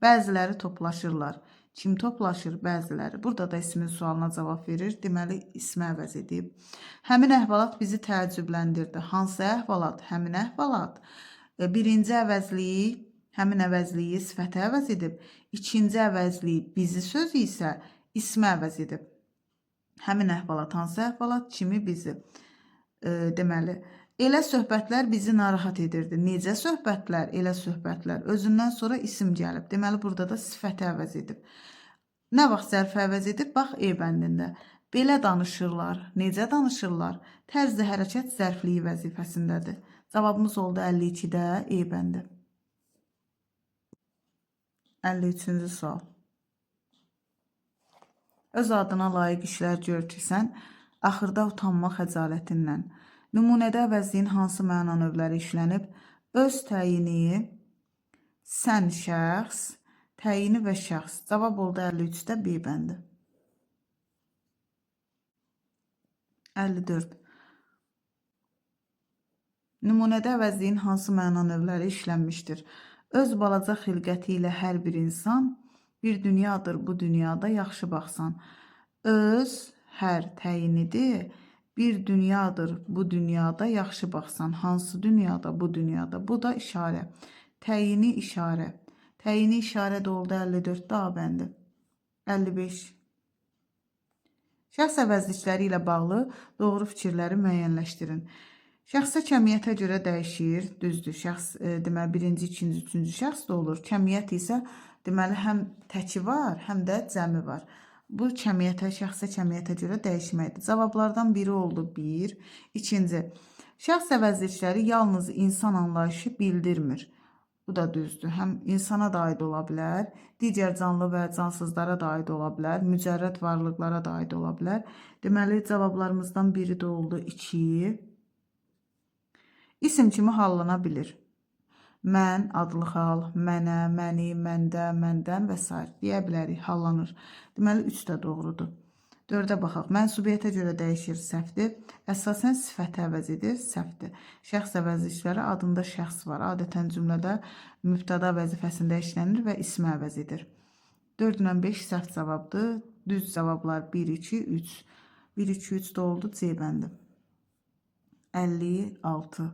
Bəziləri toplaşırlar. Kim toplaşır? Bəziləri. Burada da ismin sualına cavab verir. Deməli, ismə əvəz edib. Həmin əhvalat bizi təəccübləndirdi. Hansı əhvalat? Həmin əhvalat. Birinci əvəzliyi, həmin əvəzliyi sifətə əvəz edib. İkinci əvəzliyi bizi sözü isə ismə əvəz edib. Həmin əhvalat hansı əhvalat? Kimi, bizi. Deməli, elə söhbətlər bizi narahat edirdi. Necə söhbətlər? Elə söhbətlər. Özündən sonra isim gəlib. Deməli, burada da sifəti əvəz edib. Nə vaxt zərfə əvəz edib? Bax, E bəndində. Belə danışırlar. Necə danışırlar? Tərzli hərəkət zərfliyi vəzifəsindədir. Cavabımız oldu 52-də E bəndi. 53-cü sual. Öz adına layiq işlər gör ki, sən axırda utanma xəcalətindən. Nümunədə əvəzliyin hansı məna növləri işlənib? Öz təyini, sən şəxs, təyini və şəxs. Cavab oldu 53-də B bəndi. 54. Nümunədə əvəzliyin hansı məna növləri işlənmişdir? Öz balaca xilqəti ilə hər bir insan bir dünyadır bu dünyada yaxşı baxsan. Öz hər təyinidir. Bir dünyadır bu dünyada yaxşı baxsan. Hansı dünyada? Bu dünyada. Bu da işarə. Təyini işarə. Təyini işarə də oldu 54-də A bəndi. 55. Şəxs əvəzlikləri ilə bağlı doğru fikirləri müəyyənləşdirin. Şəxsə kəmiyyətə görə dəyişir. Düzdür. Şəxs deməli birinci, ikinci, üçüncü şəxs də olur. Kəmiyyət isə deməli həm təki var, həm də cəmi var. Bu kəmiyyətə, şəxsə kəmiyyətə görə dəyişməkdir. Cavablardan biri oldu 1. İkinci, şəxs əvəzlikləri yalnız insan anlayışı bildirmir. Bu da düzdür. Həm insana da aid ola bilər, digər canlı və cansızlara da aid ola bilər, mücərrəd varlıqlara da aid ola bilər. Deməli, cavablarımızdan biri də oldu 2. İsim kimi hallana bilir. Mən, adlı hal, mənə, məni, məndə, məndən və s. deyə bilərik, hallanır. Deməli, 3 də doğrudur. 4-ə baxaq. Mənsubiyyətə görə dəyişir, səhvdir. Əsasən sifəti əvəz edir, səhvdir. Şəxs əvəzlikləri adında şəxs var. Adətən cümlədə mübtəda vəzifəsində işlənir və ismi əvəz edir. 4 ilə 5 səhv cavabdır. Düz cavablar 1, 2, 3. 1, 2, 3 də oldu C bəndi. 56.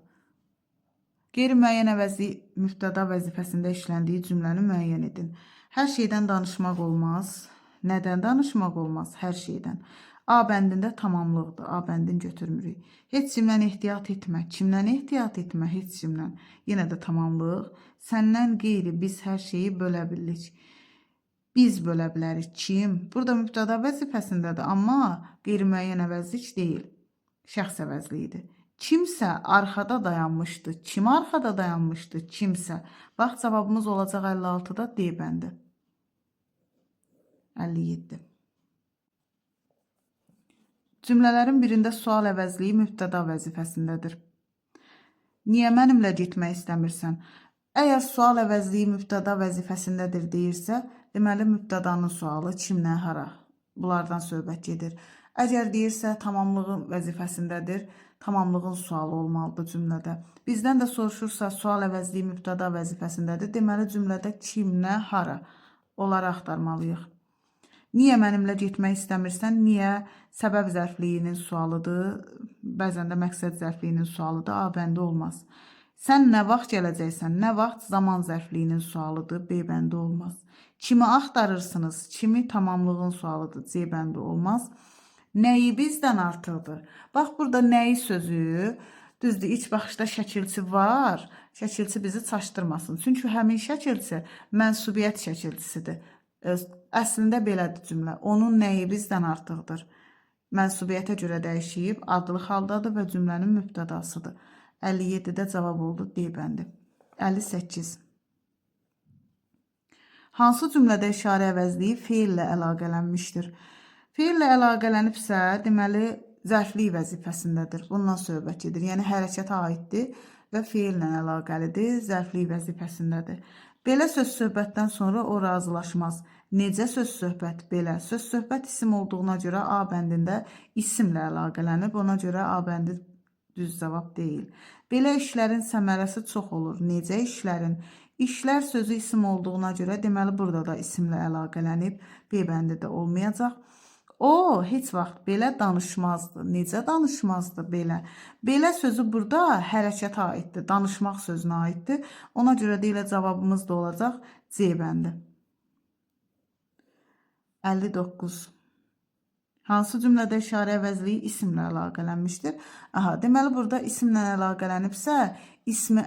Qeyri-müəyyən əvəzlik mübtəda vəzifəsində işləndiyi cümləni müəyyən edin. Hər şeydən danışmaq olmaz. Nədən danışmaq olmaz? Hər şeydən. A bəndində tamamlıqdır. A bəndini götürmürük. Heç kimdən ehtiyat etmə. Kimdən ehtiyat etmə? Heç kimdən. Yenə də tamamlıq. Səndən qeyri biz hər şeyi bölə bilirik. Biz bölə bilərik. Kim? Burada mübtəda vəzifəsindədir, amma qeyri-müəyyən əvəzlik deyil. Şəxs əvəzliyidir. Kimsə arxada dayanmışdı. Kim arxada dayanmışdı? Kimsə. Bax, cavabımız olacaq 56-da D bəndi. 57. Cümlələrin birində sual əvəzliyi mübtəda vəzifəsindədir. Niyə mənimlə getmək istəmirsən? Əgər sual əvəzliyi mübtəda vəzifəsindədir deyirsə, deməli mübtədanın sualı kimlə, hara? Bunlardan söhbət gedir. Əgər deyirsə tamamlığın vəzifəsindədir, tamamlığın sualı olmalıdır cümlədə. Bizdən də soruşursa sual əvəzliyi mübtəda vəzifəsindədir, deməli cümlədə kimlə, hara? Onları axtarmalıyıq. Niyə mənimlə getmək istəmirsən? Niyə? Səbəb zərfliyinin sualıdır. Bəzən də məqsəd zərfliyinin sualıdır. A bəndi olmaz. Sən nə vaxt gələcəksən? Nə vaxt zaman zərfliyinin sualıdır. B bəndi olmaz. Kimi axtarırsınız? Kimi tamamlığın sualıdır. C bəndi olmaz. Nəyi bizdən artıqdır? Bax, burada nəyi sözü, düzdür, ilk baxışda şəkilçi var. Şəkilçi bizi çaşdırmasın. Çünki həmin şəkilçi mənsubiyyət şəkilçisidir. Əslində belədir cümlə. Onun nəyi bizdən artıqdır? Mənsubiyyətə görə dəyişib, adlı haldadır və cümlənin mübtədasıdır. 57-də cavab oldu D bəndi. 58. Hansı cümlədə işarə əvəzliyi feillə əlaqələnmişdir? Feillə əlaqələnibsə, deməli, zərflik vəzifəsindədir. Bundan söhbət gedir. Yəni, hərəkətə aiddir və feillə əlaqəlidir, zərflik vəzifəsindədir. Belə söz söhbətdən sonra o razılaşmaz. Necə söz söhbət? Belə. Söz söhbət isim olduğuna görə A bəndində isimlə əlaqələnib. Ona görə A bəndi düz cavab deyil. Belə işlərin səmərəsi çox olur. Necə işlərin? İşlər sözü isim olduğuna görə, deməli, burada da isimlə əlaqələnib. B bəndi də olmayacaq. O, heç vaxt belə danışmazdı. Necə danışmazdı belə? Belə sözü burada hərəkətə aiddir. Danışmaq sözünə aiddir. Ona görə də elə cavabımız da olacaq C bəndi. 59. Hansı cümlədə işarə əvəzliyi isimlə əlaqələnmişdir? Aha, deməli, burada isimlə əlaqələnibsə, ismi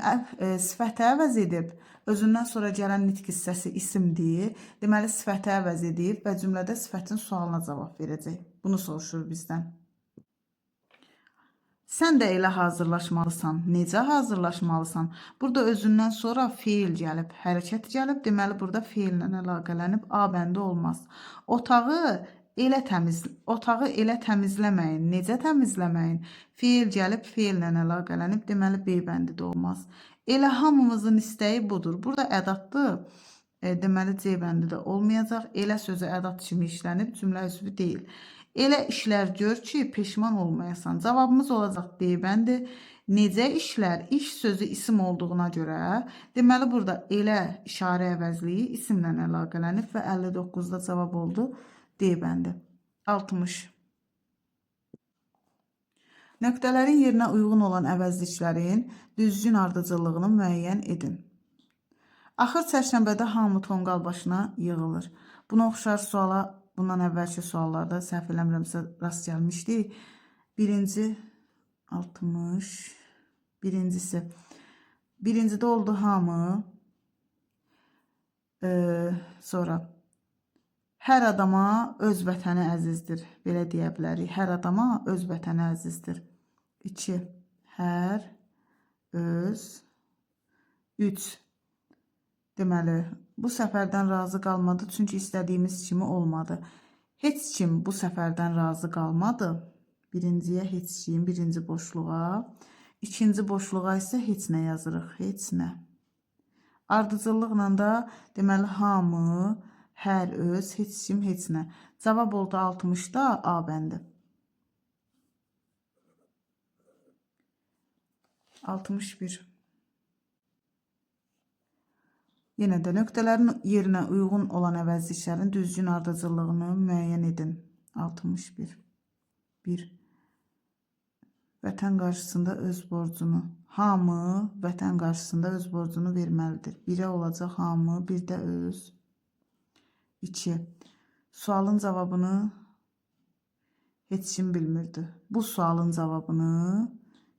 sifətə əvəz edib, özündən sonra gələn nitq hissəsi isimdir. Deməli, sifətə əvəz edib və cümlədə sifətin sualına cavab verəcək. Bunu soruşur bizdən. Sən də elə hazırlaşmalısan. Necə hazırlaşmalısan? Burada özündən sonra feil gəlib, hərəkət gəlib. Deməli, burada feillə əlaqələnib, A bəndi olmaz. Otağı elə təmizləməyin. Necə təmizləməyin? Feil gəlib, feillə əlaqələnib. Deməli, B bəndi də olmaz. Elə hamımızın istəyi budur. Burada ədaddır. Deməli, C bəndi də olmayacaq. Elə sözü ədad kimi işlənib, cümlə üzvü deyil. Elə işlər gör ki, peşman olmayasan. Cavabımız olacaq D bəndi. Necə işlər? İş sözü isim olduğuna görə, deməli, burada elə işarə əvəzliyi isimlə əlaqələnib və 59-da cavab oldu D bəndi. 60. Nöqtələrin yerinə uyğun olan əvəzliklərin düzgün ardıcıllığını müəyyən edin. Axır çərşənbədə hamı tonqal başına yığılır. Buna oxşar suala bundan əvvəlki suallarda səhv eləmirəmsə rast gəlmişdik. Birinci 60, birincisi. Birincidə oldu hamı. Sonra hər adama öz vətəni əzizdir. Belə deyə bilərik. Hər adama öz vətəni əzizdir. 2. Hər, öz, 3. Deməli, bu səfərdən razı qalmadı, çünki istədiyimiz kimi olmadı. Heç kim bu səfərdən razı qalmadı. Birinciyə heç kim, birinci boşluğa. İkinci boşluğa isə heç nə yazırıq. Heç nə. Ardıcıllıqla da deməli, hamı, hər, öz, heç kim, heç nə. Cavab oldu 60-da A bəndi. 61. Yenə də nöqtələrin yerinə uyğun olan əvəzliklərin düzgün ardıcıllığını müəyyən edin. 61. 1. Vətən qarşısında öz borcunu. Hamı vətən qarşısında öz borcunu verməlidir. 1-ə olacaq hamı, bir də öz. 2. Sualın cavabını Heç kim bilmirdi. Bu sualın cavabını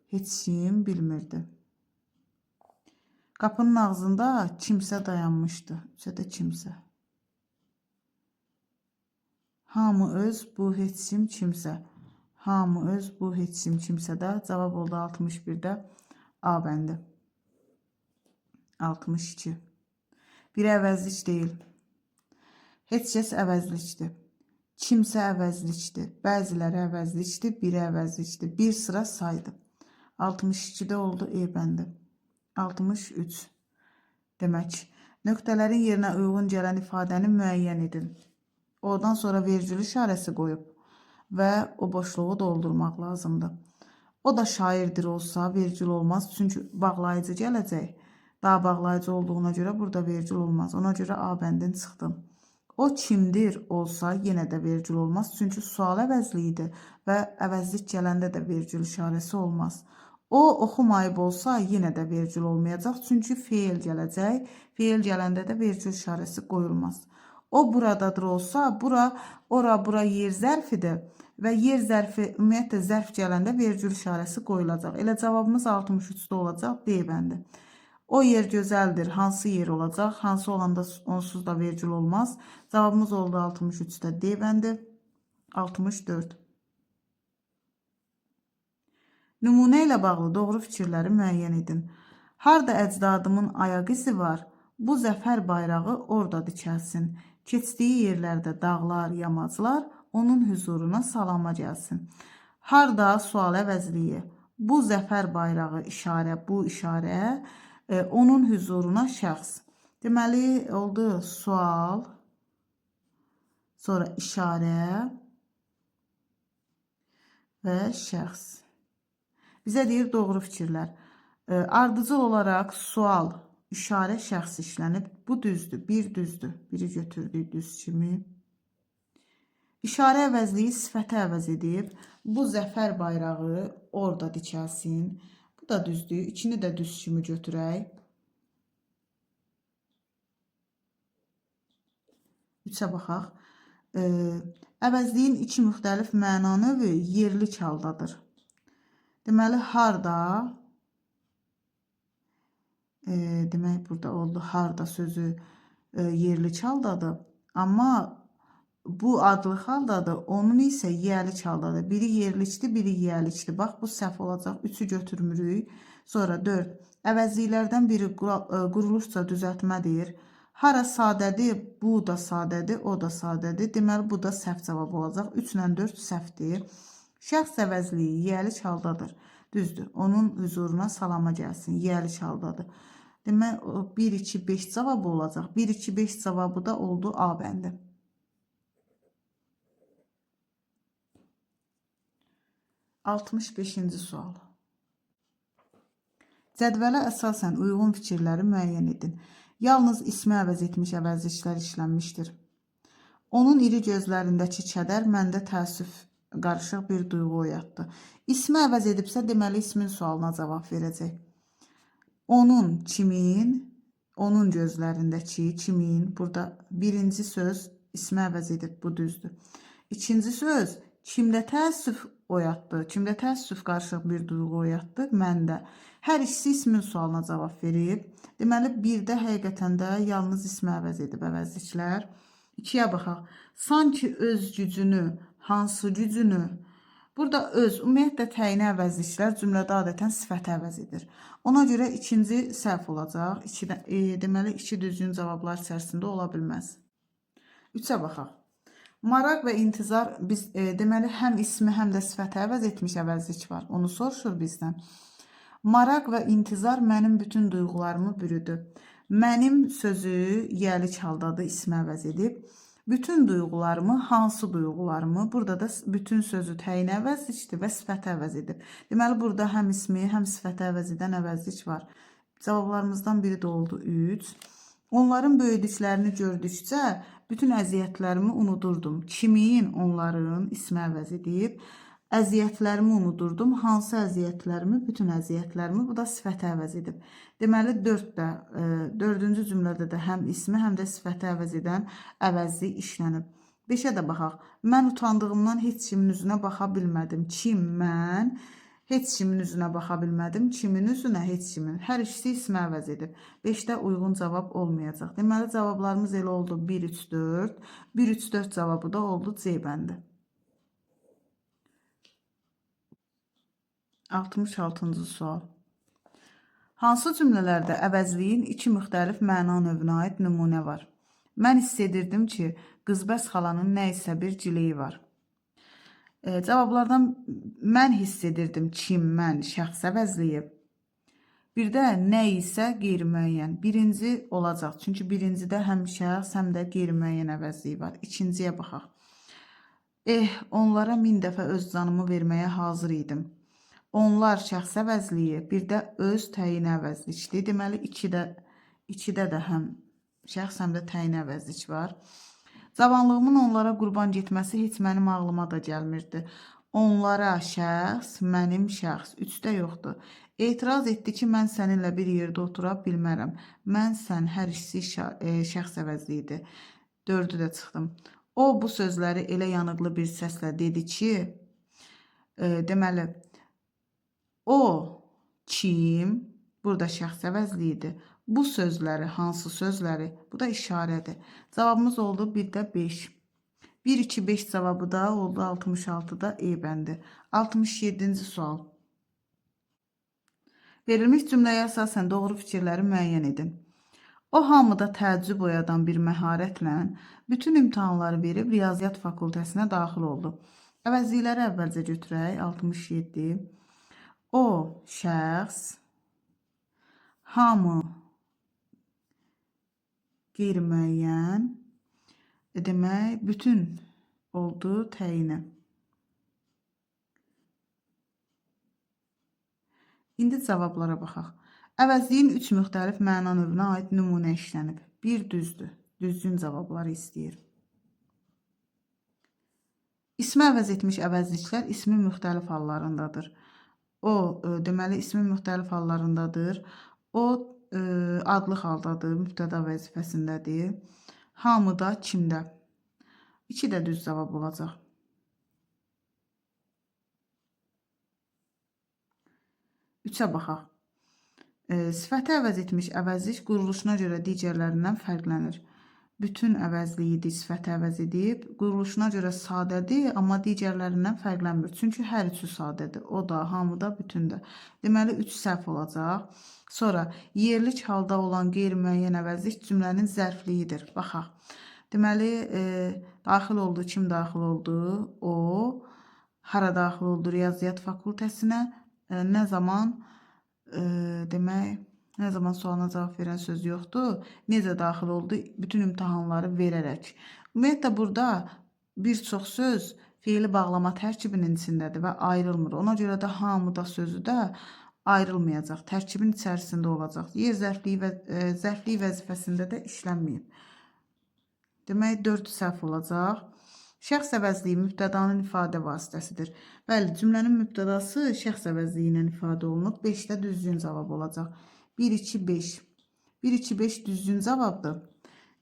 heç kim bilmirdi. Qapının ağzında kimsə dayanmışdı. Üçə də kimsə. Hamı öz, bu heç kim kimsə. Hamı öz, bu heç kim kimsə də cavab oldu 61-də A bəndi. 62. Biri əvəzlik deyil. Heç kəs əvəzlikdir. Kimsə əvəzlikdir. Bəziləri əvəzlikdir, biri əvəzlikdir. Bir sıra saydı. 62-də oldu E bəndi. 63. Demək, nöqtələrin yerinə uyğun gələn ifadəni müəyyən edin. Oradan sonra vergül işarəsi qoyub və o boşluğu doldurmaq lazımdır. O da şairdir olsa vergül olmaz. Çünki bağlayıcı gələcək. Daha bağlayıcı olduğuna görə burada vergül olmaz. Ona görə A bəndin çıxdı. O kimdir olsa yenə də vergül olmaz. Çünki sual əvəzliyidir və əvəzlik gələndə də vergül işarəsi olmaz. O oxumayıb olsa yenə də vergül olmayacaq. Çünki feil gələcək. Feil gələndə də vergül işarəsi qoyulmaz. O buradadır olsa, bura, ora, bura yer zərfidir və yer zərfi, ümumiyyətlə zərf gələndə vergül işarəsi qoyulacaq. Elə cavabımız 63-də olacaq D bəndi. O yer gözəldir. Hansı yer olacaq? Hansı olanda onsuz da vergül olmaz. Cavabımız oldu 63-də D bəndi. 64. Nümunə ilə bağlı doğru fikirləri müəyyən edin. Harda əcdadımın ayaq izi var, bu zəfər bayrağı orada dikəlsin. Keçdiyi yerlərdə dağlar, yamaclar onun hüzuruna salama gəlsin. Harda sual əvəzliyi, bu zəfər bayrağı işarə, bu işarə, onun hüzuruna şəxs. Deməli, oldu sual, sonra işarə və şəxs. Bizə deyir doğru fikirlər. Ardıcıl olaraq sual, işarə, şəxs işlənib. Bu düzdür, bir düzdür. Biri götürdük düz kimi. İşarə əvəzliyi sifəti əvəz edib. Bu zəfər bayrağı orada dikəlsin. Bu da düzdür. İkini də düz kimi götürək. Üçə baxaq. Əvəzliyin iki müxtəlif məna növü yerlik haldadır. Deməli, harda, demək burada oldu harda sözü yerlik haldadır. Amma bu adlıq haldadır, onun isə yiyəlik haldadır. Biri yerlikdir, biri yiyəlikdir. Bax, bu səhv olacaq. 3-ü götürmürük. Sonra 4. Əvəzliklərdən biri quruluşca düzəltmədir. Hara sadədir, bu da sadədir, o da sadədir. Deməli, bu da səhv cavab olacaq. 3 ilə 4 səhvdir. Şəxs əvəzliyi yiyəlik haldadır. Düzdür. Onun hüzuruna salama gəlsin. Yiyəlik haldadır. Demək, 1, 2, 5 cavabı olacaq. 1, 2, 5 cavabı da oldu A bəndi. 65-ci sual. Cədvələ əsasən uyğun fikirləri müəyyən edin. Yalnız ismi əvəz etmiş əvəzliklər işlənmişdir. Onun iri gözlərindəki kədər məndə təəssüf qarışıq bir duyğu oyatdı. İsmi əvəz edibsə, deməli ismin sualına cavab verəcək. Onun kimin, onun gözlərindəki kimin, burada birinci söz ismi əvəz edib, bu düzdür. İkinci söz kimdə təəssüf oyatdı, kimdə təəssüf qarışıq bir duyğu oyatdı, məndə. Hər ikisi ismin sualına cavab verib. Deməli, birdə həqiqətən də yalnız ismi əvəz edib əvəzliklər. İkiyə baxaq. Sanki öz gücünü, hansı gücünü? Burada öz, ümumiyyətlə təyini əvəzliklər cümlədə adətən sifəti əvəz edir. Ona görə ikinci səhv olacaq. Deməli, iki düzgün cavablar içərisində ola bilməz. Üçə baxaq. Maraq və intizar biz deməli həm ismi həm də sifəti əvəz etmiş əvəzlik var. Onu soruşur bizdən. Maraq və intizar mənim bütün duyğularımı bürüdü. Mənim sözü yiyəlik haldadır, ismi əvəz edib. Bütün duyğularımı, hansı duyğularımı? Burada da bütün sözü təyin əvəzlikdir və sifəti əvəz edib. Deməli, burada həm ismi, həm sifəti əvəz edən əvəzlik var. Cavablarımızdan biri də oldu 3. Onların böyüdüklərini gördükcə bütün əziyyətlərimi unudurdum. Kimin onların ismi əvəz edib? Əziyyətlərimi unudurdum. Hansı əziyyətlərimi? Bütün əziyyətlərimi. Bu da sifəti əvəz edib. Deməli, dördüncü cümlədə də həm ismi, həm də sifəti əvəz edən əvəzlik işlənib. 5-ə də baxaq. Mən utandığımdan heç kimin üzünə baxa bilmədim. Kim? Mən. Heç kimin üzünə baxa bilmədim. Kimin üzünə? Heç kimin. Hər ikisi ismi əvəz edib. 5-də uyğun cavab olmayacaq. Deməli, cavablarımız elə oldu 1, 3, 4. 1, 3, 4 cavabı da oldu C bəndi. 66-cı sual. Hansı cümlələrdə əvəzliyin iki müxtəlif məna növünə aid nümunə var? Mən hiss edirdim ki, qızbəz xalanın nə isə bir cileyi var. Cavablardan mən hiss edirdim kim, mən, şəxs əvəzliyib. Bir də nə isə qeyri-müəyyən. Birinci olacaq. Çünki birincidə həm şəxs, həm də qeyri-müəyyən əvəzliyi var. İkinciyə baxaq. Onlara 1000 dəfə öz canımı verməyə hazır idim. Onlar şəxs əvəzliyi, bir də öz təyin əvəzlikdir. Deməli, ikidə də həm şəxs, həm də təyin əvəzlik var. Cavanlığımın onlara qurban getməsi heç mənim ağlıma da gəlmirdi. Onlara şəxs, mənim şəxs. 3-də yoxdur. Etiraz etdi ki, mən səninlə bir yerdə otura bilmərəm. Mən, sən, hər ikisi şəxs əvəzliyidir. 4-ü də çıxdım. O, bu sözləri elə yanıqlı bir səslə dedi ki, deməli, o, kim, burada şəxs əvəzliyidir. Bu sözləri, hansı sözləri, bu da işarədir. Cavabımız oldu 1-də 5. 1, 2, 5 cavabı da oldu 66-da E bəndi. 67-ci sual. Verilmiş cümləyə əsasən doğru fikirləri müəyyən edin. O, hamıda təəccüb oyadan bir məharətlə bütün imtahanları verib riyaziyyat fakültəsinə daxil oldu. Əvəzlikləri əvvəlcə götürək. 67. O, şəxs, hamı qeyri-müəyyən, demək, bütün oldu təyinə. İndi cavablara baxaq. Əvəzliyin 3 müxtəlif məna növünə aid nümunə işlənib. Bir düzdür. Düzgün cavabları istəyir. İsmi əvəz etmiş əvəzliklər ismin müxtəlif hallarındadır. O, deməli, ismin müxtəlif hallarındadır. O, adlıq haldadır, mübtəda vəzifəsindədir. Hamı da kimdə? 2 də düz cavab olacaq. 3-ə baxaq. Sifəti əvəz etmiş əvəzlik quruluşuna görə digərlərindən fərqlənir. Bütün əvəzliyidir, sifəti əvəz edib. Quruluşuna görə sadədir, amma digərlərindən fərqlənmir. Çünki hər üçü sadədir. O da, hamı da, bütün də. Deməli, 3 səhv olacaq. Sonra, yerlik halda olan qeyri-müəyyən əvəzlik cümlənin zərfliyidir. Baxaq. Deməli, daxil oldu, kim daxil oldu? O, hara daxil oldu? Riyaziyyat fakültəsinə. Nə zaman, demək, nə zaman sualına cavab verən söz yoxdur. Necə daxil oldu? Bütün imtahanları verərək. Ümumiyyətlə, burada bir çox söz feili bağlama tərkibinin içindədir və ayrılmır. Ona görə də hamı da sözü də ayrılmayacaq. Tərkibin içərisində olacaq. Yer zərfliyi və zərfliyi vəzifəsində də işlənməyib. Demək, 4 səhv olacaq. Şəxs əvəzliyi mübtədanın ifadə vasitəsidir. Bəli, cümlənin mübtədası şəxs əvəzliyi ilə ifadə olunub. 5-də düzgün cavab olacaq. 1, 2, 5. 1, 2, 5 düzgün cavabdır.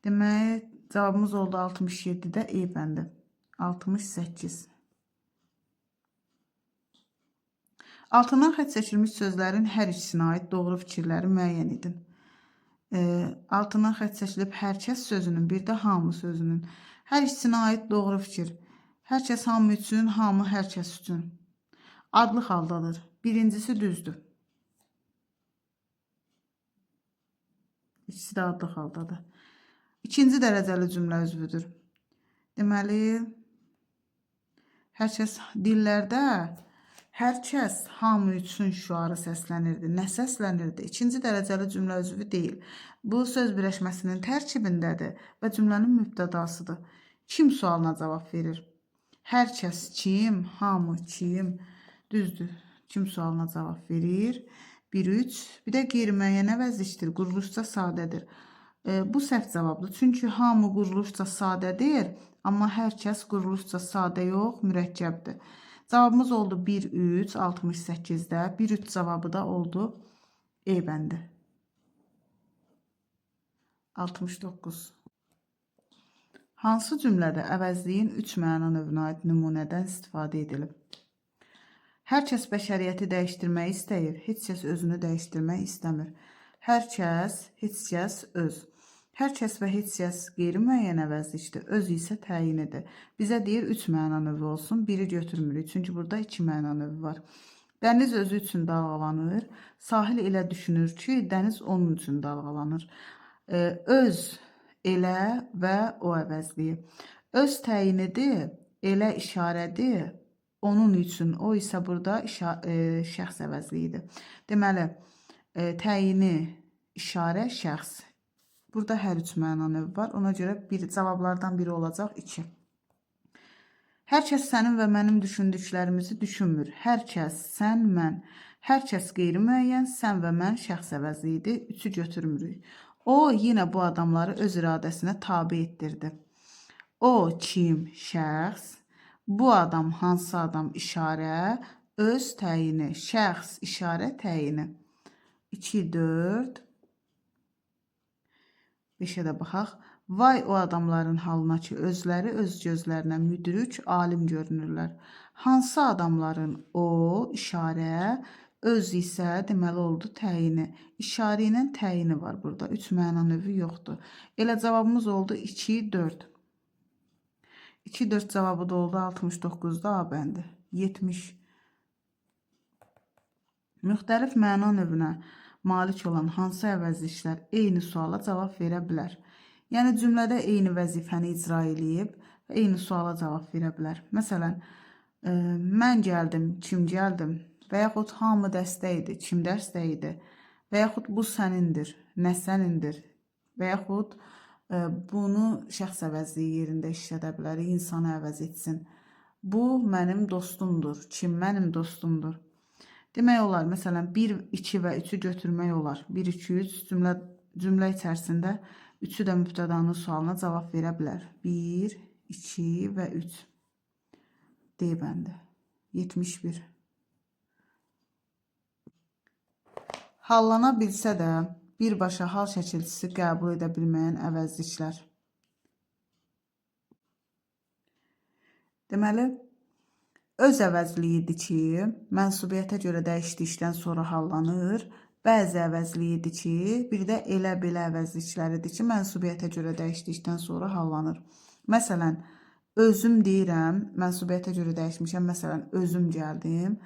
Demək, cavabımız oldu 67-də E bəndi. 68. Altından xətt çəkilmiş sözlərin hər ikisinə aid doğru fikirləri müəyyən edin. Altından xətt çəkilib hər kəs sözünün, bir də hamı sözünün. Hər ikisinə aid doğru fikir. Hər kəs hamı üçün, hamı hər kəs üçün. Adlıq haldadır. Birincisi düzdür. İkisi də adlıq haldadır. İkinci dərəcəli cümlə üzvüdür. Deməli, hər kəs dillərdə hər kəs hamı üçün şüarı səslənirdi. Nə səslənirdi? İkinci dərəcəli cümlə üzvü deyil. Bu söz birləşməsinin tərkibindədir və cümlənin mübtədasıdır. Kim sualına cavab verir? Hər kəs kim, hamı kim? Düzdür. Kim sualına cavab verir? 1, 3. Bir də qeyri-müəyyən əvəzlikdir. Quruluşca sadədir. Bu səhv cavabdır. Çünki hamı quruluşca sadədir, amma hər kəs quruluşca sadə yox, mürəkkəbdir. Cavabımız oldu 1, 3, 68-də. 1, 3 cavabı da oldu E bəndi. 69. Hansı cümlədə əvəzliyin 3 məna növünə aid nümunədən istifadə edilib? Hər kəs bəşəriyyəti dəyişdirmək istəyir, heç kəs özünü dəyişdirmək istəmir. Hər kəs, heç kəs öz. Hər kəs və heç kəs qeyri-müəyyən əvəzlikdir, öz isə təyinidir. Bizə deyir 3 məna növü olsun, biri götürmürük. Çünki burada 2 məna növü var. Dəniz özü üçün dalğalanır. Sahil elə düşünür ki, dəniz onun üçün dalğalanır. Öz, elə və o əvəzliyi. Öz təyinidir, elə işarədir, onun üçün, o isə burada şəxs əvəzliyidir. Deməli, təyini, işarə, şəxs. Burada hər üç məna növü var. Ona görə bir cavablardan biri olacaq 2. Hər kəs sənin və mənim düşündüklərimizi düşünmür. Hər kəs, sən, mən. Hər kəs qeyri-müəyyən, sən və mən şəxs əvəzliyidir. 3-ü götürmürük. O, yenə bu adamları öz iradəsinə tabe etdirdi. O, kim? Şəxs. Bu adam, hansı adam? İşarə. Öz təyini. Şəxs, işarə, təyini. 2, 4. 5-ə də baxaq. Vay o adamların halına ki, özləri öz gözlərinə müdrik, alim görünürlər. Hansı adamların? O, işarə, öz isə deməli oldu təyini. İşarə ilə təyini var burada. 3 məna növü yoxdur. Elə cavabımız oldu 2, 4. 2, 4 cavabı da oldu 69-da A bəndi. 70. Müxtəlif məna növünə malik olan hansı əvəzliklər eyni suala cavab verə bilər? Yəni cümlədə eyni vəzifəni icra eləyib və eyni suala cavab verə bilər. Məsələn, mən gəldim, kim gəldim? Və yaxud hamı dəstə idi, kim dərsdə idi? Və yaxud bu sənindir, nə sənindir? Və yaxud bunu şəxs əvəzliyi yerində işlədə bilərik, insanı əvəz etsin. Bu mənim dostumdur, kim mənim dostumdur? Demək olar, məsələn, 1, 2 və 3-ü götürmək olar. 1, 2, 3 cümlə içərisində üçü də mübtədanın sualına cavab verə bilər. 1, 2 və 3. D bəndi. 71. Hallana bilsə də birbaşa hal şəkilçisi qəbul edə bilməyən əvəzliklər. Deməli, öz əvəzliyidir ki, mənsubiyyətə görə dəyişdikdən sonra hallanır. Bəzi əvəzliyidir ki, bir də elə belə əvəzlikləridir ki, mənsubiyyətə görə dəyişdikdən sonra hallanır. Məsələn, özüm deyirəm, mənsubiyyətə görə dəyişmişəm, məsələn, özüm gəldim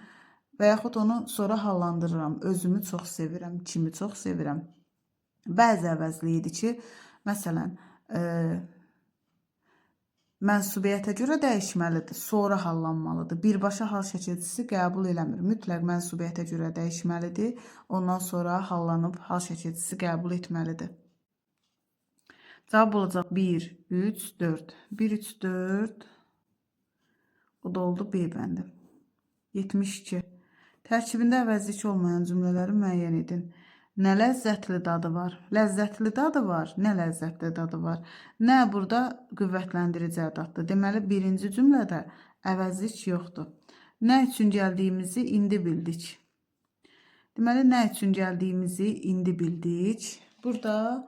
və yaxud onu sonra hallandırıram. Özümü çox sevirəm, kimi çox sevirəm. Bəzi əvəzliyidir ki, məsələn, mənsubiyyətə görə dəyişməlidir, sonra hallanmalıdır. Birbaşa hal şəkilçisi qəbul eləmir. Mütləq mənsubiyyətə görə dəyişməlidir, ondan sonra hallanıb hal şəkilçisi qəbul etməlidir. Cavab olacaq 1, 3, 4. 1, 3, 4. O da oldu B bəndi. 72. Tərkibində əvəzlik olmayan cümlələri müəyyən edin. Nə ləzzətli dadı var? Ləzzətli dadı var. Nə ləzzətli dadı var? Nə burada qüvvətləndirici ədaddır. Deməli, birinci cümlədə əvəzlik yoxdur. Nə üçün gəldiyimizi indi bildik. Deməli, nə üçün gəldiyimizi indi bildik. Burada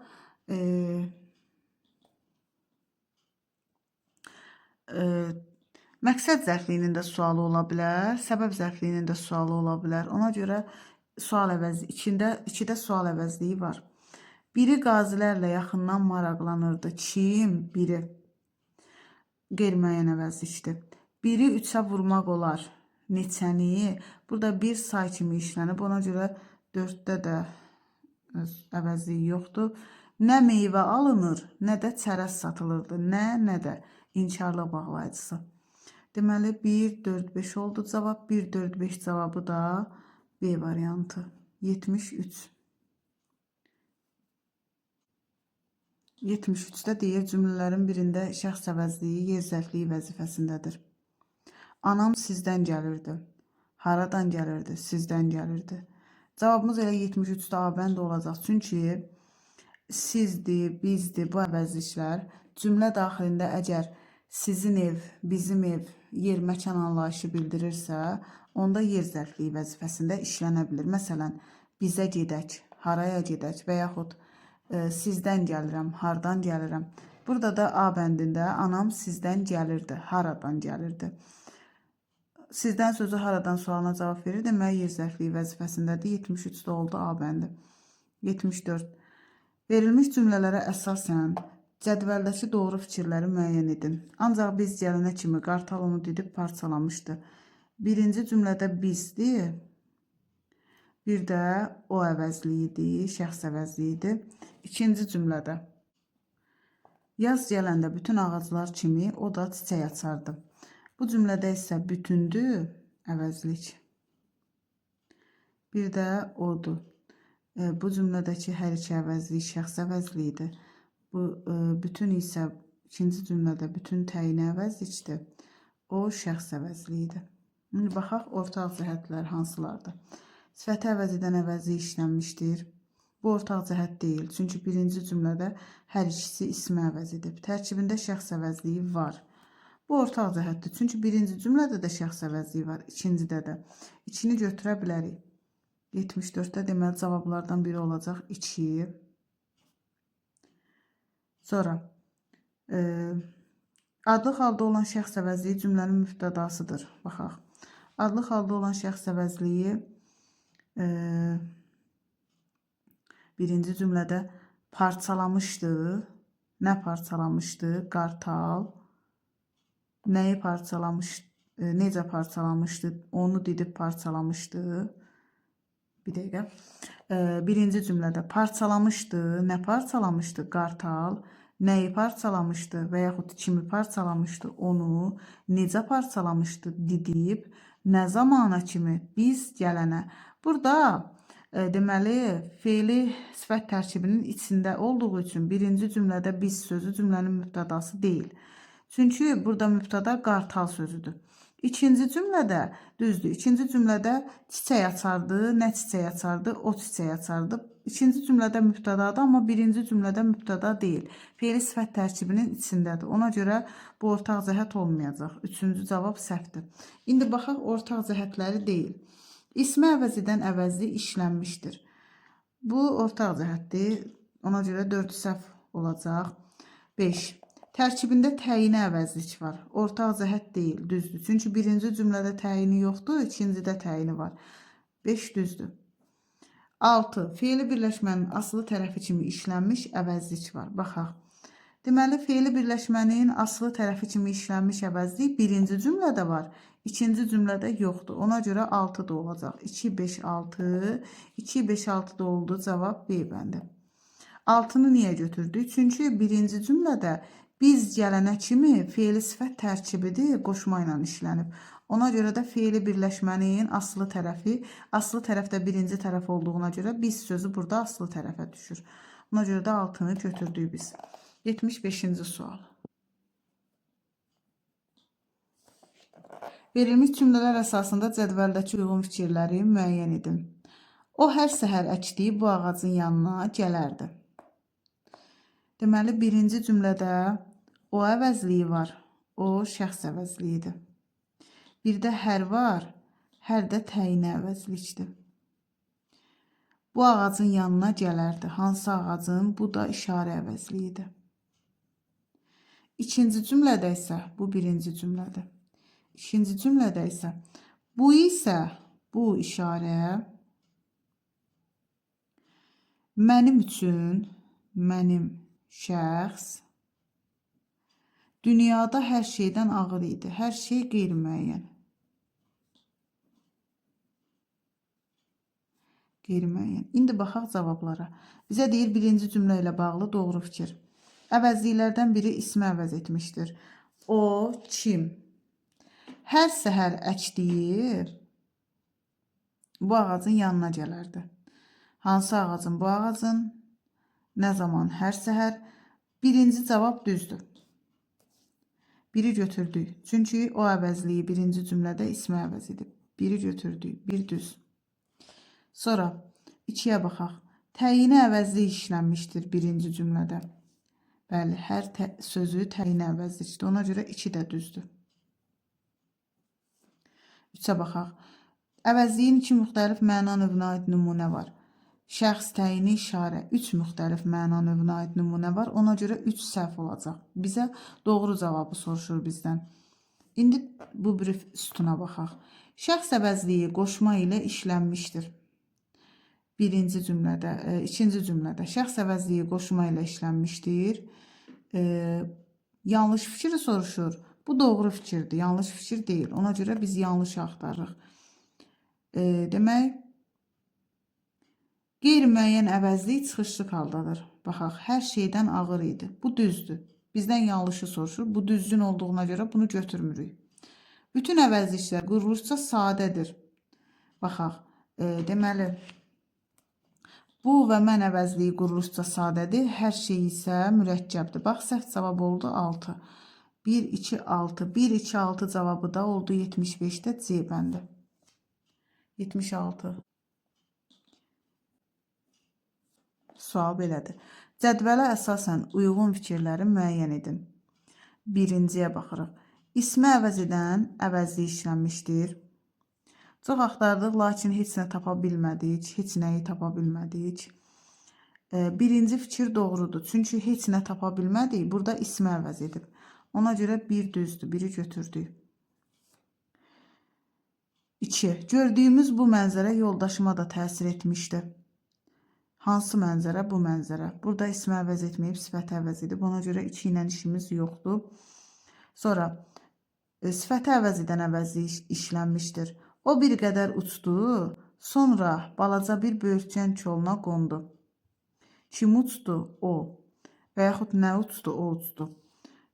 məqsəd zərfliyinin də sualı ola bilər, səbəb zərfliyinin də sualı ola bilər. Ona görə sual əvəzi ikidə sual əvəzliyi var. Biri qazilərlə yaxından maraqlanırdı. Kim? Biri. Qeyri-müəyyən əvəzlikdir. Biri 3-ə vurmaq olar. Neçəni? Burada bir say kimi işlənib. Ona görə 4-də də əvəzliyi yoxdur. Nə meyvə alınır, nə də çərəz satılırdı. Nə, nə də inkarlıq bağlayıcısı. Deməli, 1, 4, 5 oldu cavab. 1, 4, 5 cavabı da B variantı. 73. 73-də deyir, cümlələrin birində şəxs əvəzliyi yer zərfliyi vəzifəsindədir. Anam sizdən gəlirdi. Haradan gəlirdi? Sizdən gəlirdi. Cavabımız elə 73-də A bəndi olacaq. Çünki sizdir, bizdir bu əvəzliklər cümlə daxilində əgər sizin ev, bizim ev, yer, məkan anlayışı bildirirsə, onda yer zərfliyi vəzifəsində işlənə bilər. Məsələn, bizə gedək, haraya gedək və yaxud sizdən gəlirəm, hardan gəlirəm. Burada da A bəndində anam sizdən gəlirdi. Haradan gəlirdi? Sizdən sözü haradan sualına cavab verir. Demək, yer zərfliyi vəzifəsindədir. 73 də oldu A bəndi. 74. Verilmiş cümlələrə əsasən cədvəldəki doğru fikirləri müəyyən edin. Ancaq biz gələnə kimi qartal onu didib parçalamışdı. Birinci cümlədə bizdir. Bir də o əvəzliyidir, şəxs əvəzliyidir. İkinci cümlədə yaz gələndə bütün ağaclar kimi o da çiçək açardı. Bu cümlədə isə bütündür, əvəzlik. Bir də odur. Bu cümlədəki hər iki əvəzlik şəxs əvəzliyidir. Bu bütün isə ikinci cümlədə bütün təyini əvəzlikdir. O şəxs əvəzliyidir. İndi baxaq ortaq cəhətlər hansılardır. Sifəti əvəz edən əvəzlik işlənmişdir. Bu ortaq cəhət deyil. Çünki birinci cümlədə hər ikisi ismi əvəz edib. Tərkibində şəxs əvəzliyi var. Bu ortaq cəhətdir. Çünki birinci cümlədə də şəxs əvəzliyi var, ikincidə də. İkini götürə bilərik. 74-də deməli cavablardan biri olacaq 2. Sonra adlıq halda olan şəxs əvəzliyi cümlənin mübtədasıdır. Baxaq. Adlıq halda olan şəxs əvəzliyi birinci cümlədə parçalamışdı. Nə parçalamışdı? Qartal. Nəyi parçalamış? Necə parçalamışdı? Onu didib parçalamışdı. Bir dəqiqə. Birinci cümlədə parçalamışdı. Nə parçalamışdı? Qartal. Nəyi parçalamışdı və yaxud kimi parçalamışdı? Onu. Necə parçalamışdı? Didib. Nə zamana kimi? Biz gələnə. Burada deməli feili sifət tərkibinin içində olduğu üçün birinci cümlədə biz sözü cümlənin mübtədası deyil. Çünki burada mübtəda qartal sözüdür. İkinci cümlədə düzdür. İkinci cümlədə çiçək açardı, nə çiçək açardı, o çiçək açardı. İkinci cümlədə mübtədadır, amma birinci cümlədə mübtəda deyil. Feili sifət tərkibinin içindədir. Ona görə bu ortaq cəhət olmayacaq. Üçüncü cavab səhvdir. İndi baxaq ortaq cəhətləri deyil. İsmi əvəz edən əvəzlik işlənmişdir. Bu ortaq cəhətdir. Ona görə 4 səhv olacaq. 5. Tərkibində təyini əvəzlik var. Ortaq cəhət deyil, düzdür. Çünki birinci cümlədə təyini yoxdur, ikincidə təyini var. 5 düzdür. 6. Feili birləşmənin asılı tərəfi kimi işlənmiş əvəzlik var. Baxaq. Deməli, feili birləşmənin asılı tərəfi kimi işlənmiş əvəzlik birinci cümlədə var, ikinci cümlədə yoxdur. Ona görə 6 da olacaq. 2, 5, 6. 2, 5, 6 da oldu. Cavab B bəndi. 6-nı niyə götürdük? Çünki birinci cümlədə biz gələnə kimi feili sifət tərkibidir, qoşma ilə işlənib. Ona görə də feili birləşmənin asılı tərəfi, asılı tərəf də birinci tərəf olduğuna görə biz sözü burada asılı tərəfə düşür. Ona görə də 6-nı götürdük biz. 75-ci sual. Verilmiş cümlələr əsasında cədvəldəki uyğun fikirləri müəyyən edin. O hər səhər əkdiyi bu ağacın yanına gələrdi. Deməli, birinci cümlədə o əvəzliyi var. O şəxs əvəzliyidir. Bir də hər var. Hər də təyinə əvəzlikdir. Bu ağacın yanına gələrdi. Hansı ağacın? Bu da işarə əvəzliyidir. İkinci cümlədə isə, bu birinci cümlədir. İkinci cümlədə isə, bu isə, bu işarə mənim üçün, mənim şəxs dünyada hər şeydən ağır idi. Hər şey qeyri-müəyyən. Qeyri-müəyyən. İndi baxaq cavablara. Bizə deyir birinci cümlə ilə bağlı doğru fikir. Əvəzliklərdən biri ismi əvəz etmişdir. O kim? Hər səhər əkdiyi bu ağacın yanına gələrdi. Hansı ağacın? Bu ağacın. Nə zaman? Hər səhər. Birinci cavab düzdür. Biri götürdük. Çünki o əvəzliyi birinci cümlədə ismi əvəz edib. Biri götürdük. Bir düz. Sonra ikiyə baxaq. Təyinə əvəzlik işlənmişdir birinci cümlədə. Bəli, hər sözü təyinə əvəzlikdir. Ona görə 2 də düzdür. 3-ə baxaq. Əvəzliyin iki müxtəlif məna növünə aid nümunə var. Şəxs təyini işarə. 3 müxtəlif məna növünə aid nümunə var. Ona görə 3 səhv olacaq. Bizə doğru cavabı soruşur bizdən. İndi bu bir sütuna baxaq. Şəxs əvəzliyi qoşma ilə işlənmişdir. Birinci cümlədə, ikinci cümlədə şəxs əvəzliyi qoşma ilə işlənmişdir. Yanlış fikri soruşur. Bu doğru fikirdir, yanlış fikir deyil. Ona görə biz yanlış axtarırıq. Demək, qeyri-müəyyən əvəzlik çıxışlıq haldadır. Baxaq, hər şeydən ağır idi. Bu düzdür. Bizdən yanlışı soruşur. Bu düzgün olduğuna görə bunu götürmürük. Bütün əvəzliklər quruluşca sadədir. Baxaq, deməli, bu və mən əvəzliyi quruluşca sadədir. Hər şey isə mürəkkəbdir. Bax, səhv cavab oldu 6. 1, 2, 6. 1, 2, 6 cavabı da oldu 75-də C bəndi. 76. Sual belədir. Cədvələ əsasən uyğun fikirləri müəyyən edin. Birinciyə baxırıq. İsmi əvəz edən əvəzlik işlənmişdir. Çox axtardıq, lakin heç nə tapa bilmədik. Heç nəyi tapa bilmədik. Birinci fikir doğrudur. Çünki heç nə tapa bilmədik. Burada ismi əvəz edib. Ona görə bir düzdür. Biri götürdük. 2. Gördüyümüz bu mənzərə yoldaşıma da təsir etmişdi. Hansı mənzərə? Bu mənzərə. Burada ismi əvəz etməyib, sifəti əvəz edib. Ona görə 2 ilə işimiz yoxdur. Sonra sifəti əvəz edən əvəzlik işlənmişdir. O bir qədər uçdu, sonra balaca bir böyürtcən koluna qondu. Kim uçdu? O. Və yaxud nə uçdu? O uçdu.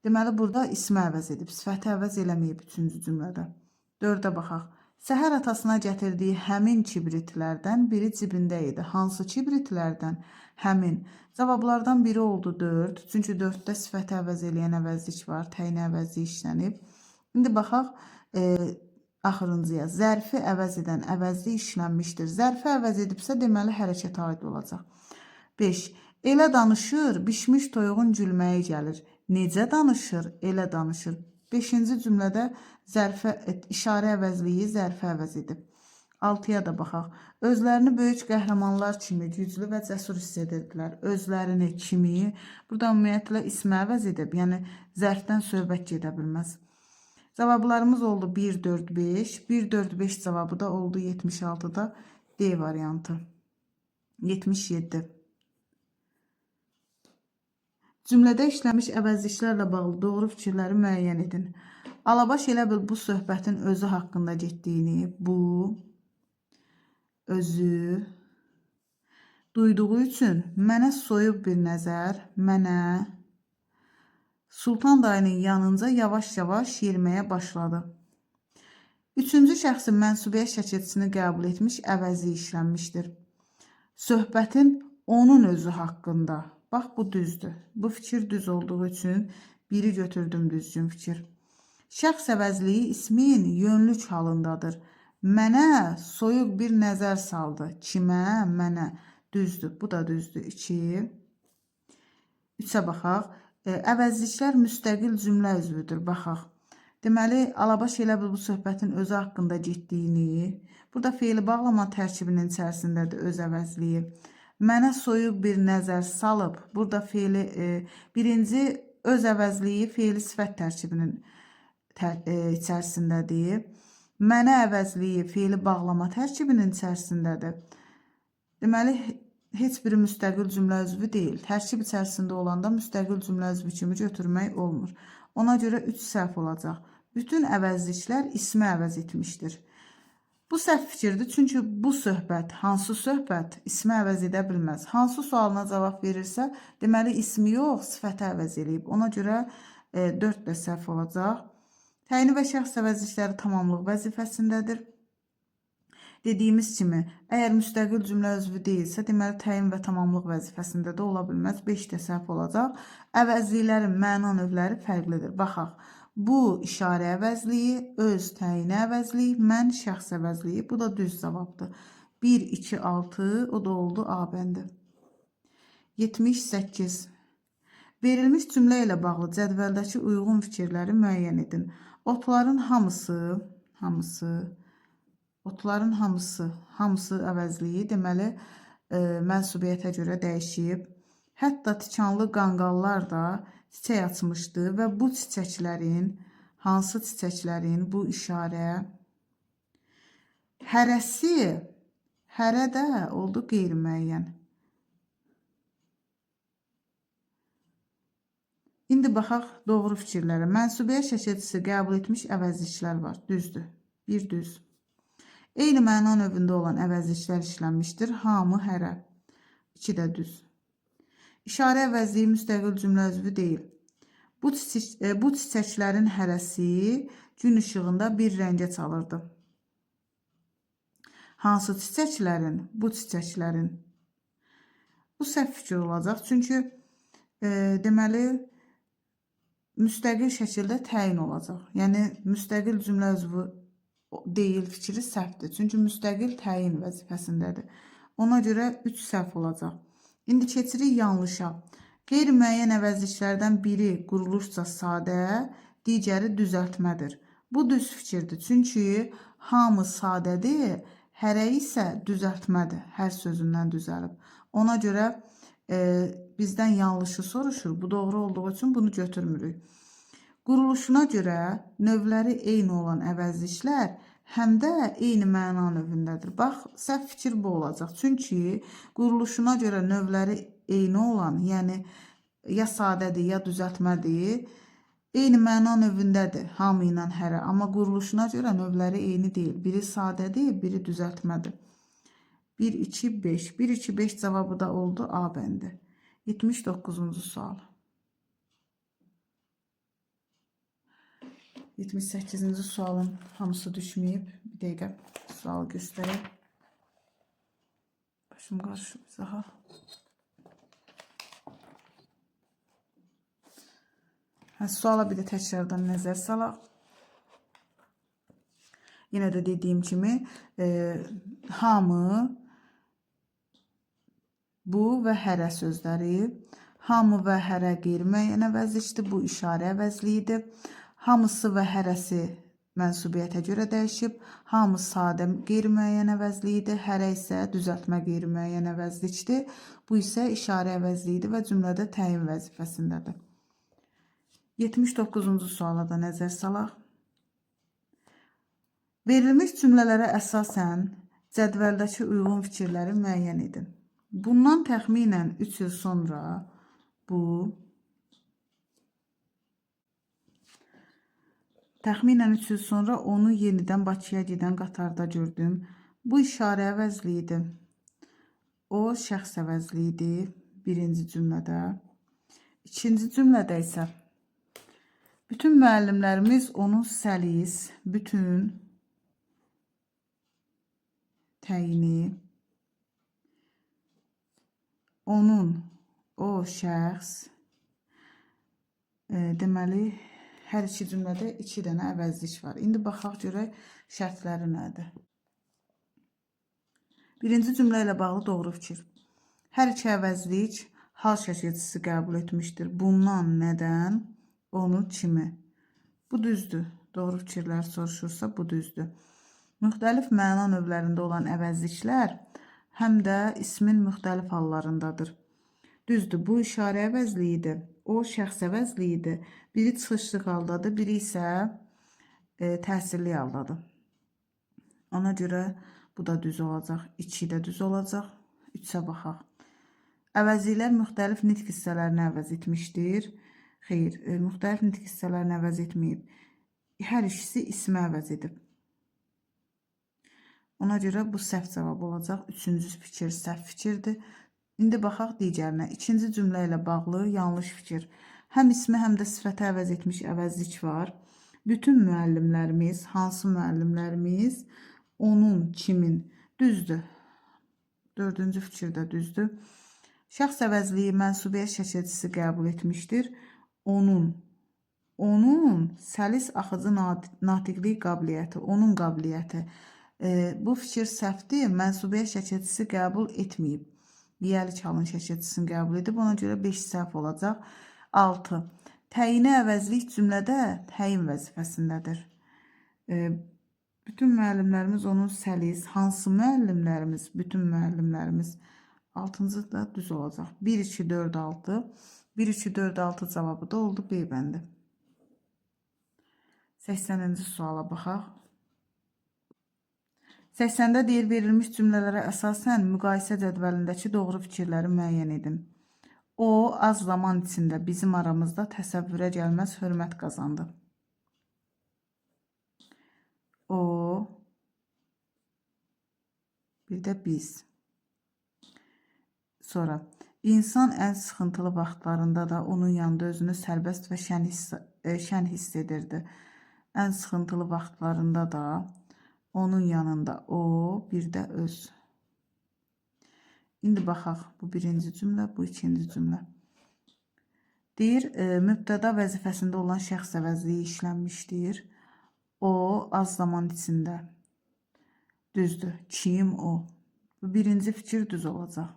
Deməli, burada ismi əvəz edib, sifəti əvəz eləməyib üçüncü cümlədə. 4-ə baxaq. Səhər atasına gətirdiyi həmin kibritlərdən biri cibində idi. Hansı kibritlərdən? Həmin. Cavablardan biri oldu 4. Çünki 4-də sifəti əvəz eləyən əvəzlik var. Təyin əvəzlik işlənib. İndi baxaq axırıncıya. Zərfi əvəz edən əvəzlik işlənmişdir. Zərfi əvəz edibsə, deməli hərəkətə aid olacaq. 5. Elə danışır, bişmiş toyuğun gülməyi gəlir. Necə danışır? Elə danışır. 5-ci cümlədə zərfə, işarə əvəzliyi zərfə əvəz edib. 6-ya da baxaq. Özlərini böyük qəhrəmanlar kimi güclü və cəsur hiss edirdilər. Özlərini kimi, burada ümumiyyətlə ismi əvəz edib. Yəni zərfdən söhbət gedə bilməz. Cavablarımız oldu 1, 4, 5. 1, 4, 5 cavabı da oldu 76-da D variantı. 77. Cümlədə işlənmiş əvəzliklərlə bağlı doğru fikirləri müəyyən edin. Alabaş elə bil bu söhbətin özü haqqında getdiyini, bu özü duyduğu üçün mənə soyuq bir nəzər, mənə Sultan dayının yanınca yavaş-yavaş yeriməyə başladı. Üçüncü şəxsin mənsubiyyət şəkilçisini qəbul etmiş əvəzlik işlənmişdir. Söhbətin onun özü haqqında. Bax, bu düzdür. Bu fikir düz olduğu üçün biri götürdüm düzgün fikir. Şəxs əvəzliyi ismin yönlük halındadır. Mənə soyuq bir nəzər saldı. Kimə? Mənə. Düzdür. Bu da düzdür. 2. 3-ə baxaq. Əvəzliklər müstəqil cümlə üzvüdür. Baxaq. Deməli, Alabaş elə bil bu söhbətin özü haqqında getdiyini, burada feili bağlama tərkibinin içərisindədir öz əvəzliyi. Mənə soyuq bir nəzər salıb, burada feili, birinci öz əvəzliyi feili sifət tərkibinin içərisindədir. Mənə əvəzliyi feili bağlama tərkibinin içərisindədir. Deməli, heç biri müstəqil cümlə üzvü deyil. Tərkib içərisində olanda müstəqil cümlə üzvü kimi götürmək olmur. Ona görə 3 səhv olacaq. Bütün əvəzliklər ismi əvəz etmişdir. Bu səhv fikirdir, çünki bu söhbət, hansı söhbət ismi əvəz edə bilməz. Hansı sualına cavab verirsə, deməli ismi yox, sifəti əvəz eləyib. Ona görə 4 də səhv olacaq. Təyini və şəxs əvəzlikləri tamamlıq vəzifəsindədir. Dediyimiz kimi, əgər müstəqil cümlə üzvü deyilsə, deməli təyin və tamamlıq vəzifəsində də ola bilməz. 5 də səhv olacaq. Əvəzliklərin məna növləri fərqlidir. Baxaq. Bu işarə əvəzliyi, öz təyini əvəzliyi, mən şəxs əvəzliyi. Bu da düz cavabdır. 1, 2, 6, o da oldu A bəndi. 78. Verilmiş cümlə ilə bağlı cədvəldəki uyğun fikirləri müəyyən edin. Otların hamısı, otların hamısı, hamısı əvəzliyi, deməli, mənsubiyyətə görə dəyişib. Hətta tikanlı qanqallar da çiçək açmışdı və bu çiçəklərin, hansı çiçəklərin bu işarə hərəsi, hərə də oldu qeyri-müəyyən. İndi baxaq doğru fikirlərə. Mənsubiyyət şəkilçisi qəbul etmiş əvəzliklər var. Düzdür. Bir düz. Eyni məna növündə olan əvəzliklər işlənmişdir. Hamı, hərə. İki də düz. İşarə əvəzliyi müstəqil cümlə üzvü deyil. Bu çiçəklərin hərəsi gün işığında bir rəngə çalırdı. Hansı çiçəklərin? Bu çiçəklərin. Bu səhv fikir olacaq. Çünki deməli, müstəqil şəkildə təyin olacaq. Yəni, müstəqil cümlə üzvü deyil fikri səhvdir. Çünki müstəqil təyin vəzifəsindədir. Ona görə 3 səhv olacaq. İndi keçirik yanlışa. Qeyri-müəyyən əvəzliklərdən biri quruluşca sadə, digəri düzəltmədir. Bu düz fikirdir. Çünki hamı sadədir, hərə isə düzəltmədir. Hər sözündən düzəlib. Ona görə bizdən yanlışı soruşur. Bu doğru olduğu üçün bunu götürmürük. Quruluşuna görə növləri eyni olan əvəzliklər həm də eyni məna növündədir. Bax, səhv fikir bu olacaq. Çünki quruluşuna görə növləri eyni olan, yəni ya sadədir, ya düzəltmədir, eyni məna növündədir hamı ilə hərə. Amma quruluşuna görə növləri eyni deyil. Biri sadədir, biri düzəltmədir. 1, 2, 5. 1, 2, 5 cavabı da oldu A bəndi. 79-cu sual. 78-ci sualın hamısı düşməyib. Bir dəqiqə sualı göstərək. Başım qarışıb daha. Suala bir də təkrardan nəzər salaq. Yenə də dediyim kimi hamı, bu və hərə sözləri, hamı və hərə qeyri-müəyyən əvəzlikdir, bu işarə əvəzliyidir. Hamısı və hərəsi mənsubiyyətə görə dəyişib, hamı sadə qeyri-müəyyən əvəzliyidir, hərə isə düzəltmə qeyri-müəyyən əvəzlikdir. Bu isə işarə əvəzliyidir və cümlədə təyin vəzifəsindədir. 79-cu suala da nəzər salaq. Verilmiş cümlələrə əsasən cədvəldəki uyğun fikirləri müəyyən edin. Bundan təxminən 3 il sonra bu, təxminən 3 il sonra onu yenidən Bakıya gedən qatarda gördüm. Bu işarə əvəzliyidir. O şəxs əvəzliyidir birinci cümlədə. İkinci cümlədə isə bütün müəllimlərimiz onun səlis, bütün təyini, onun, o şəxs, deməli, hər iki cümlədə 2 dənə əvəzlik var. İndi baxaq görək şərtləri nədir. Birinci cümlə ilə bağlı doğru fikir. Hər iki əvəzlik hal şəkilçisi qəbul etmişdir. Bundan nədən? Onu kimi. Bu düzdür. Doğru fikirlər soruşursa bu düzdür. Müxtəlif məna növlərində olan əvəzliklər həm də ismin müxtəlif hallarındadır. Düzdür, bu işarə əvəzliyidir. O şəxs əvəzliyidir. Biri çıxışlıq haldadır, biri isə təsirli haldadır. Ona görə bu da düz olacaq. 2 də düz olacaq. 3-ə baxaq. Əvəzliklər müxtəlif nitq hissələrini əvəz etmişdir. Xeyr, müxtəlif nitq hissələrini əvəz etməyib. Hər ikisi ismi əvəz edib. Ona görə bu səhv cavab olacaq. Üçüncü fikir səhv fikirdir. İndi baxaq digərinə. İkinci cümlə ilə bağlı yanlış fikir. Həm ismi, həm də sifəti əvəz etmiş əvəzlik var. Bütün müəllimlərimiz, hansı müəllimlərimiz, onun, kimin, düzdür. Dördüncü fikir də düzdür. Şəxs əvəzliyi mənsubiyyət şəkilçisi qəbul etmişdir. Onun səlis axıcı natiqlik qabiliyyəti, onun qabiliyyəti. Bu fikir səhvdir, mənsubiyyət şəkilçisi qəbul etməyib. Yiyəli çalın şəkilçisini qəbul edib, ona görə 5 səhv olacaq. 6. Təyini əvəzlik cümlədə təyin vəzifəsindədir. Bütün müəllimlərimiz onun səlis, hansı müəllimlərimiz, bütün müəllimlərimiz, Altıncı da düz olacaq. 1, 2, 4, 6. 1, 2, 4, 6 cavabı da oldu B bəndi. 80-ci suala baxaq. 80-də deyir, verilmiş cümlələrə əsasən müqayisə cədvəlindəki doğru fikirləri müəyyən edin. O, az zaman içində bizim aramızda təsəvvürə gəlməz hörmət qazandı. O, bir də biz. Sonra, insan ən sıxıntılı vaxtlarında da onun yanında özünü sərbəst və şən hiss edirdi. Ən sıxıntılı vaxtlarında da onun yanında o, bir də öz. İndi baxaq, bu birinci cümlə, bu ikinci cümlə. Deyir, mübtəda vəzifəsində olan şəxs əvəzliyi işlənmişdir. O, az zaman içində. Düzdür. Kim o? Bu birinci fikir düz olacaq.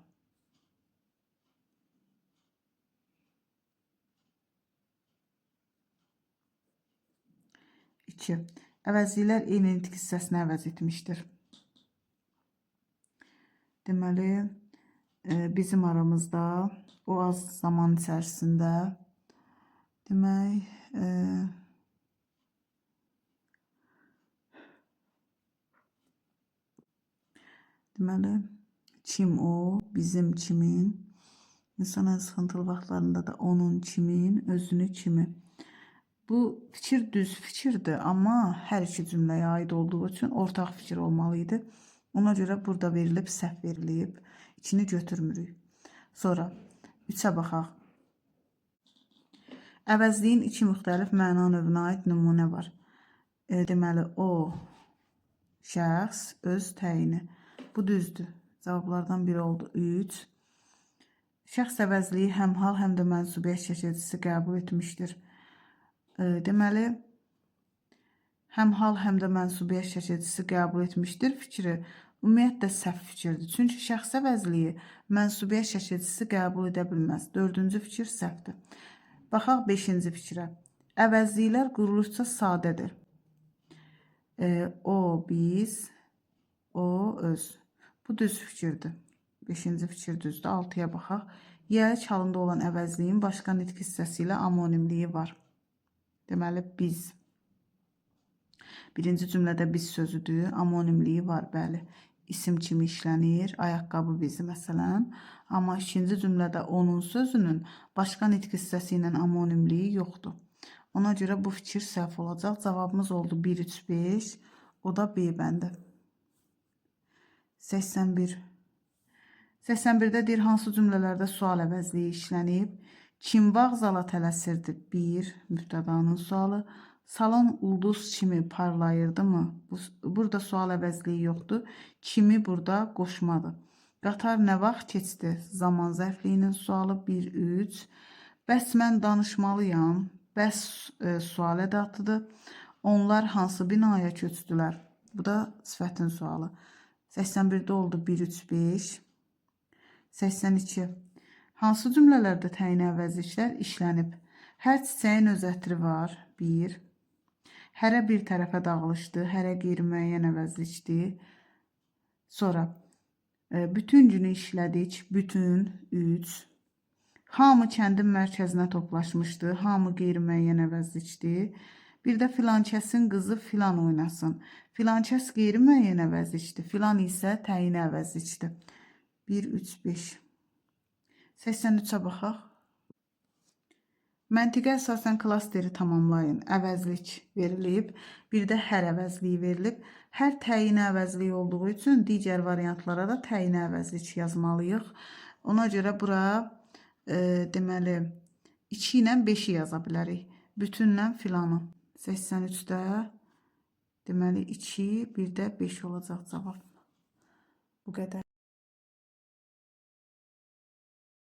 İki. Əvəzliklər eyni nitq hissəsini əvəz etmişdir. Deməli, bizim aramızda o az zaman içərisində demək, deməli, kim o, bizim kimin, insan ən sıxıntılı vaxtlarında da onun kimin, özünü kimi. Bu fikir düz fikirdir, amma hər iki cümləyə aid olduğu üçün ortaq fikir olmalı idi. Ona görə burada verilib, səhv verilib. İkini götürmürük. Sonra 3-ə baxaq. Əvəzliyin iki müxtəlif məna növünə aid nümunə var. Deməli, o şəxs öz təyini. Bu düzdür. Cavablardan biri oldu 3. Şəxs əvəzliyi həm hal, həm də mənsubiyyət şəkilçisi qəbul etmişdir. Deməli, həm hal, həm də mənsubiyyət şəkilçisi qəbul etmişdir fikri ümumiyyətlə səhv fikirdir. Çünki şəxs əvəzliyi mənsubiyyət şəkilçisi qəbul edə bilməz. Dördüncü fikir səhvdir. Baxaq beşinci fikrə. Əvəzliklər quruluşca sadədir. O, biz, o, öz. Bu düz fikirdir. Beşinci fikir düzdür. Altıya baxaq. Yiyəlik halında olan əvəzliyin başqa nitq hissəsi ilə amonimliyi var. Deməli, biz. Birinci cümlədə biz sözüdür. Amonimliyi var, bəli. İsim kimi işlənir. Ayaqqabı bizi məsələn. Amma ikinci cümlədə onun sözünün başqa nitq hissəsi ilə amonimliyi yoxdur. Ona görə bu fikir səhv olacaq. Cavabımız oldu 1, 3, 5. O da B bəndi. 81. 81-də deyir, hansı cümlələrdə sual əvəzliyi işlənib? Kim vağzala tələsirdi? 1. Mübtədanın sualı. Salon ulduz kimi parlayırdı mı? Burada sual əvəzliyi yoxdur. Kimi burada qoşmadır. Qatar nə vaxt keçdi? Zaman zərfliyinin sualı 1, 3. Bəs mən danışmalıyam. Bəs sual ədatıdır. Onlar hansı binaya köçdülər? Bu da sifətin sualı. 81-də oldu 1, 3, 5. 82. Hansı cümlələrdə təyin əvəzliklər işlənib? Hər çiçəyin öz ətri var. 1. Hərə bir tərəfə dağılışdı. Hərə qeyri-müəyyən əvəzlikdir. Sonra bütün günü işlədik. Bütün 3. Hamı kəndin mərkəzinə toplaşmışdı. Hamı qeyri-müəyyən əvəzlikdir. Bir də filankəsin qızı filan oynasın. Filankəs qeyri-müəyyən əvəzlikdir. Filan isə təyin əvəzlikdir. 1, 3, 5. 83-ə baxaq. Məntiqə əsasən klasteri tamamlayın. Əvəzlik verilib. Bir də hər əvəzliyi verilib. Hər təyin əvəzliyi olduğu üçün digər variantlara da təyin əvəzlik yazmalıyıq. Ona görə bura deməli 2 ilə 5-i yaza bilərik. Bütünlə filanı. 83-də deməli 2, bir də 5 olacaq cavab. Bu qədər.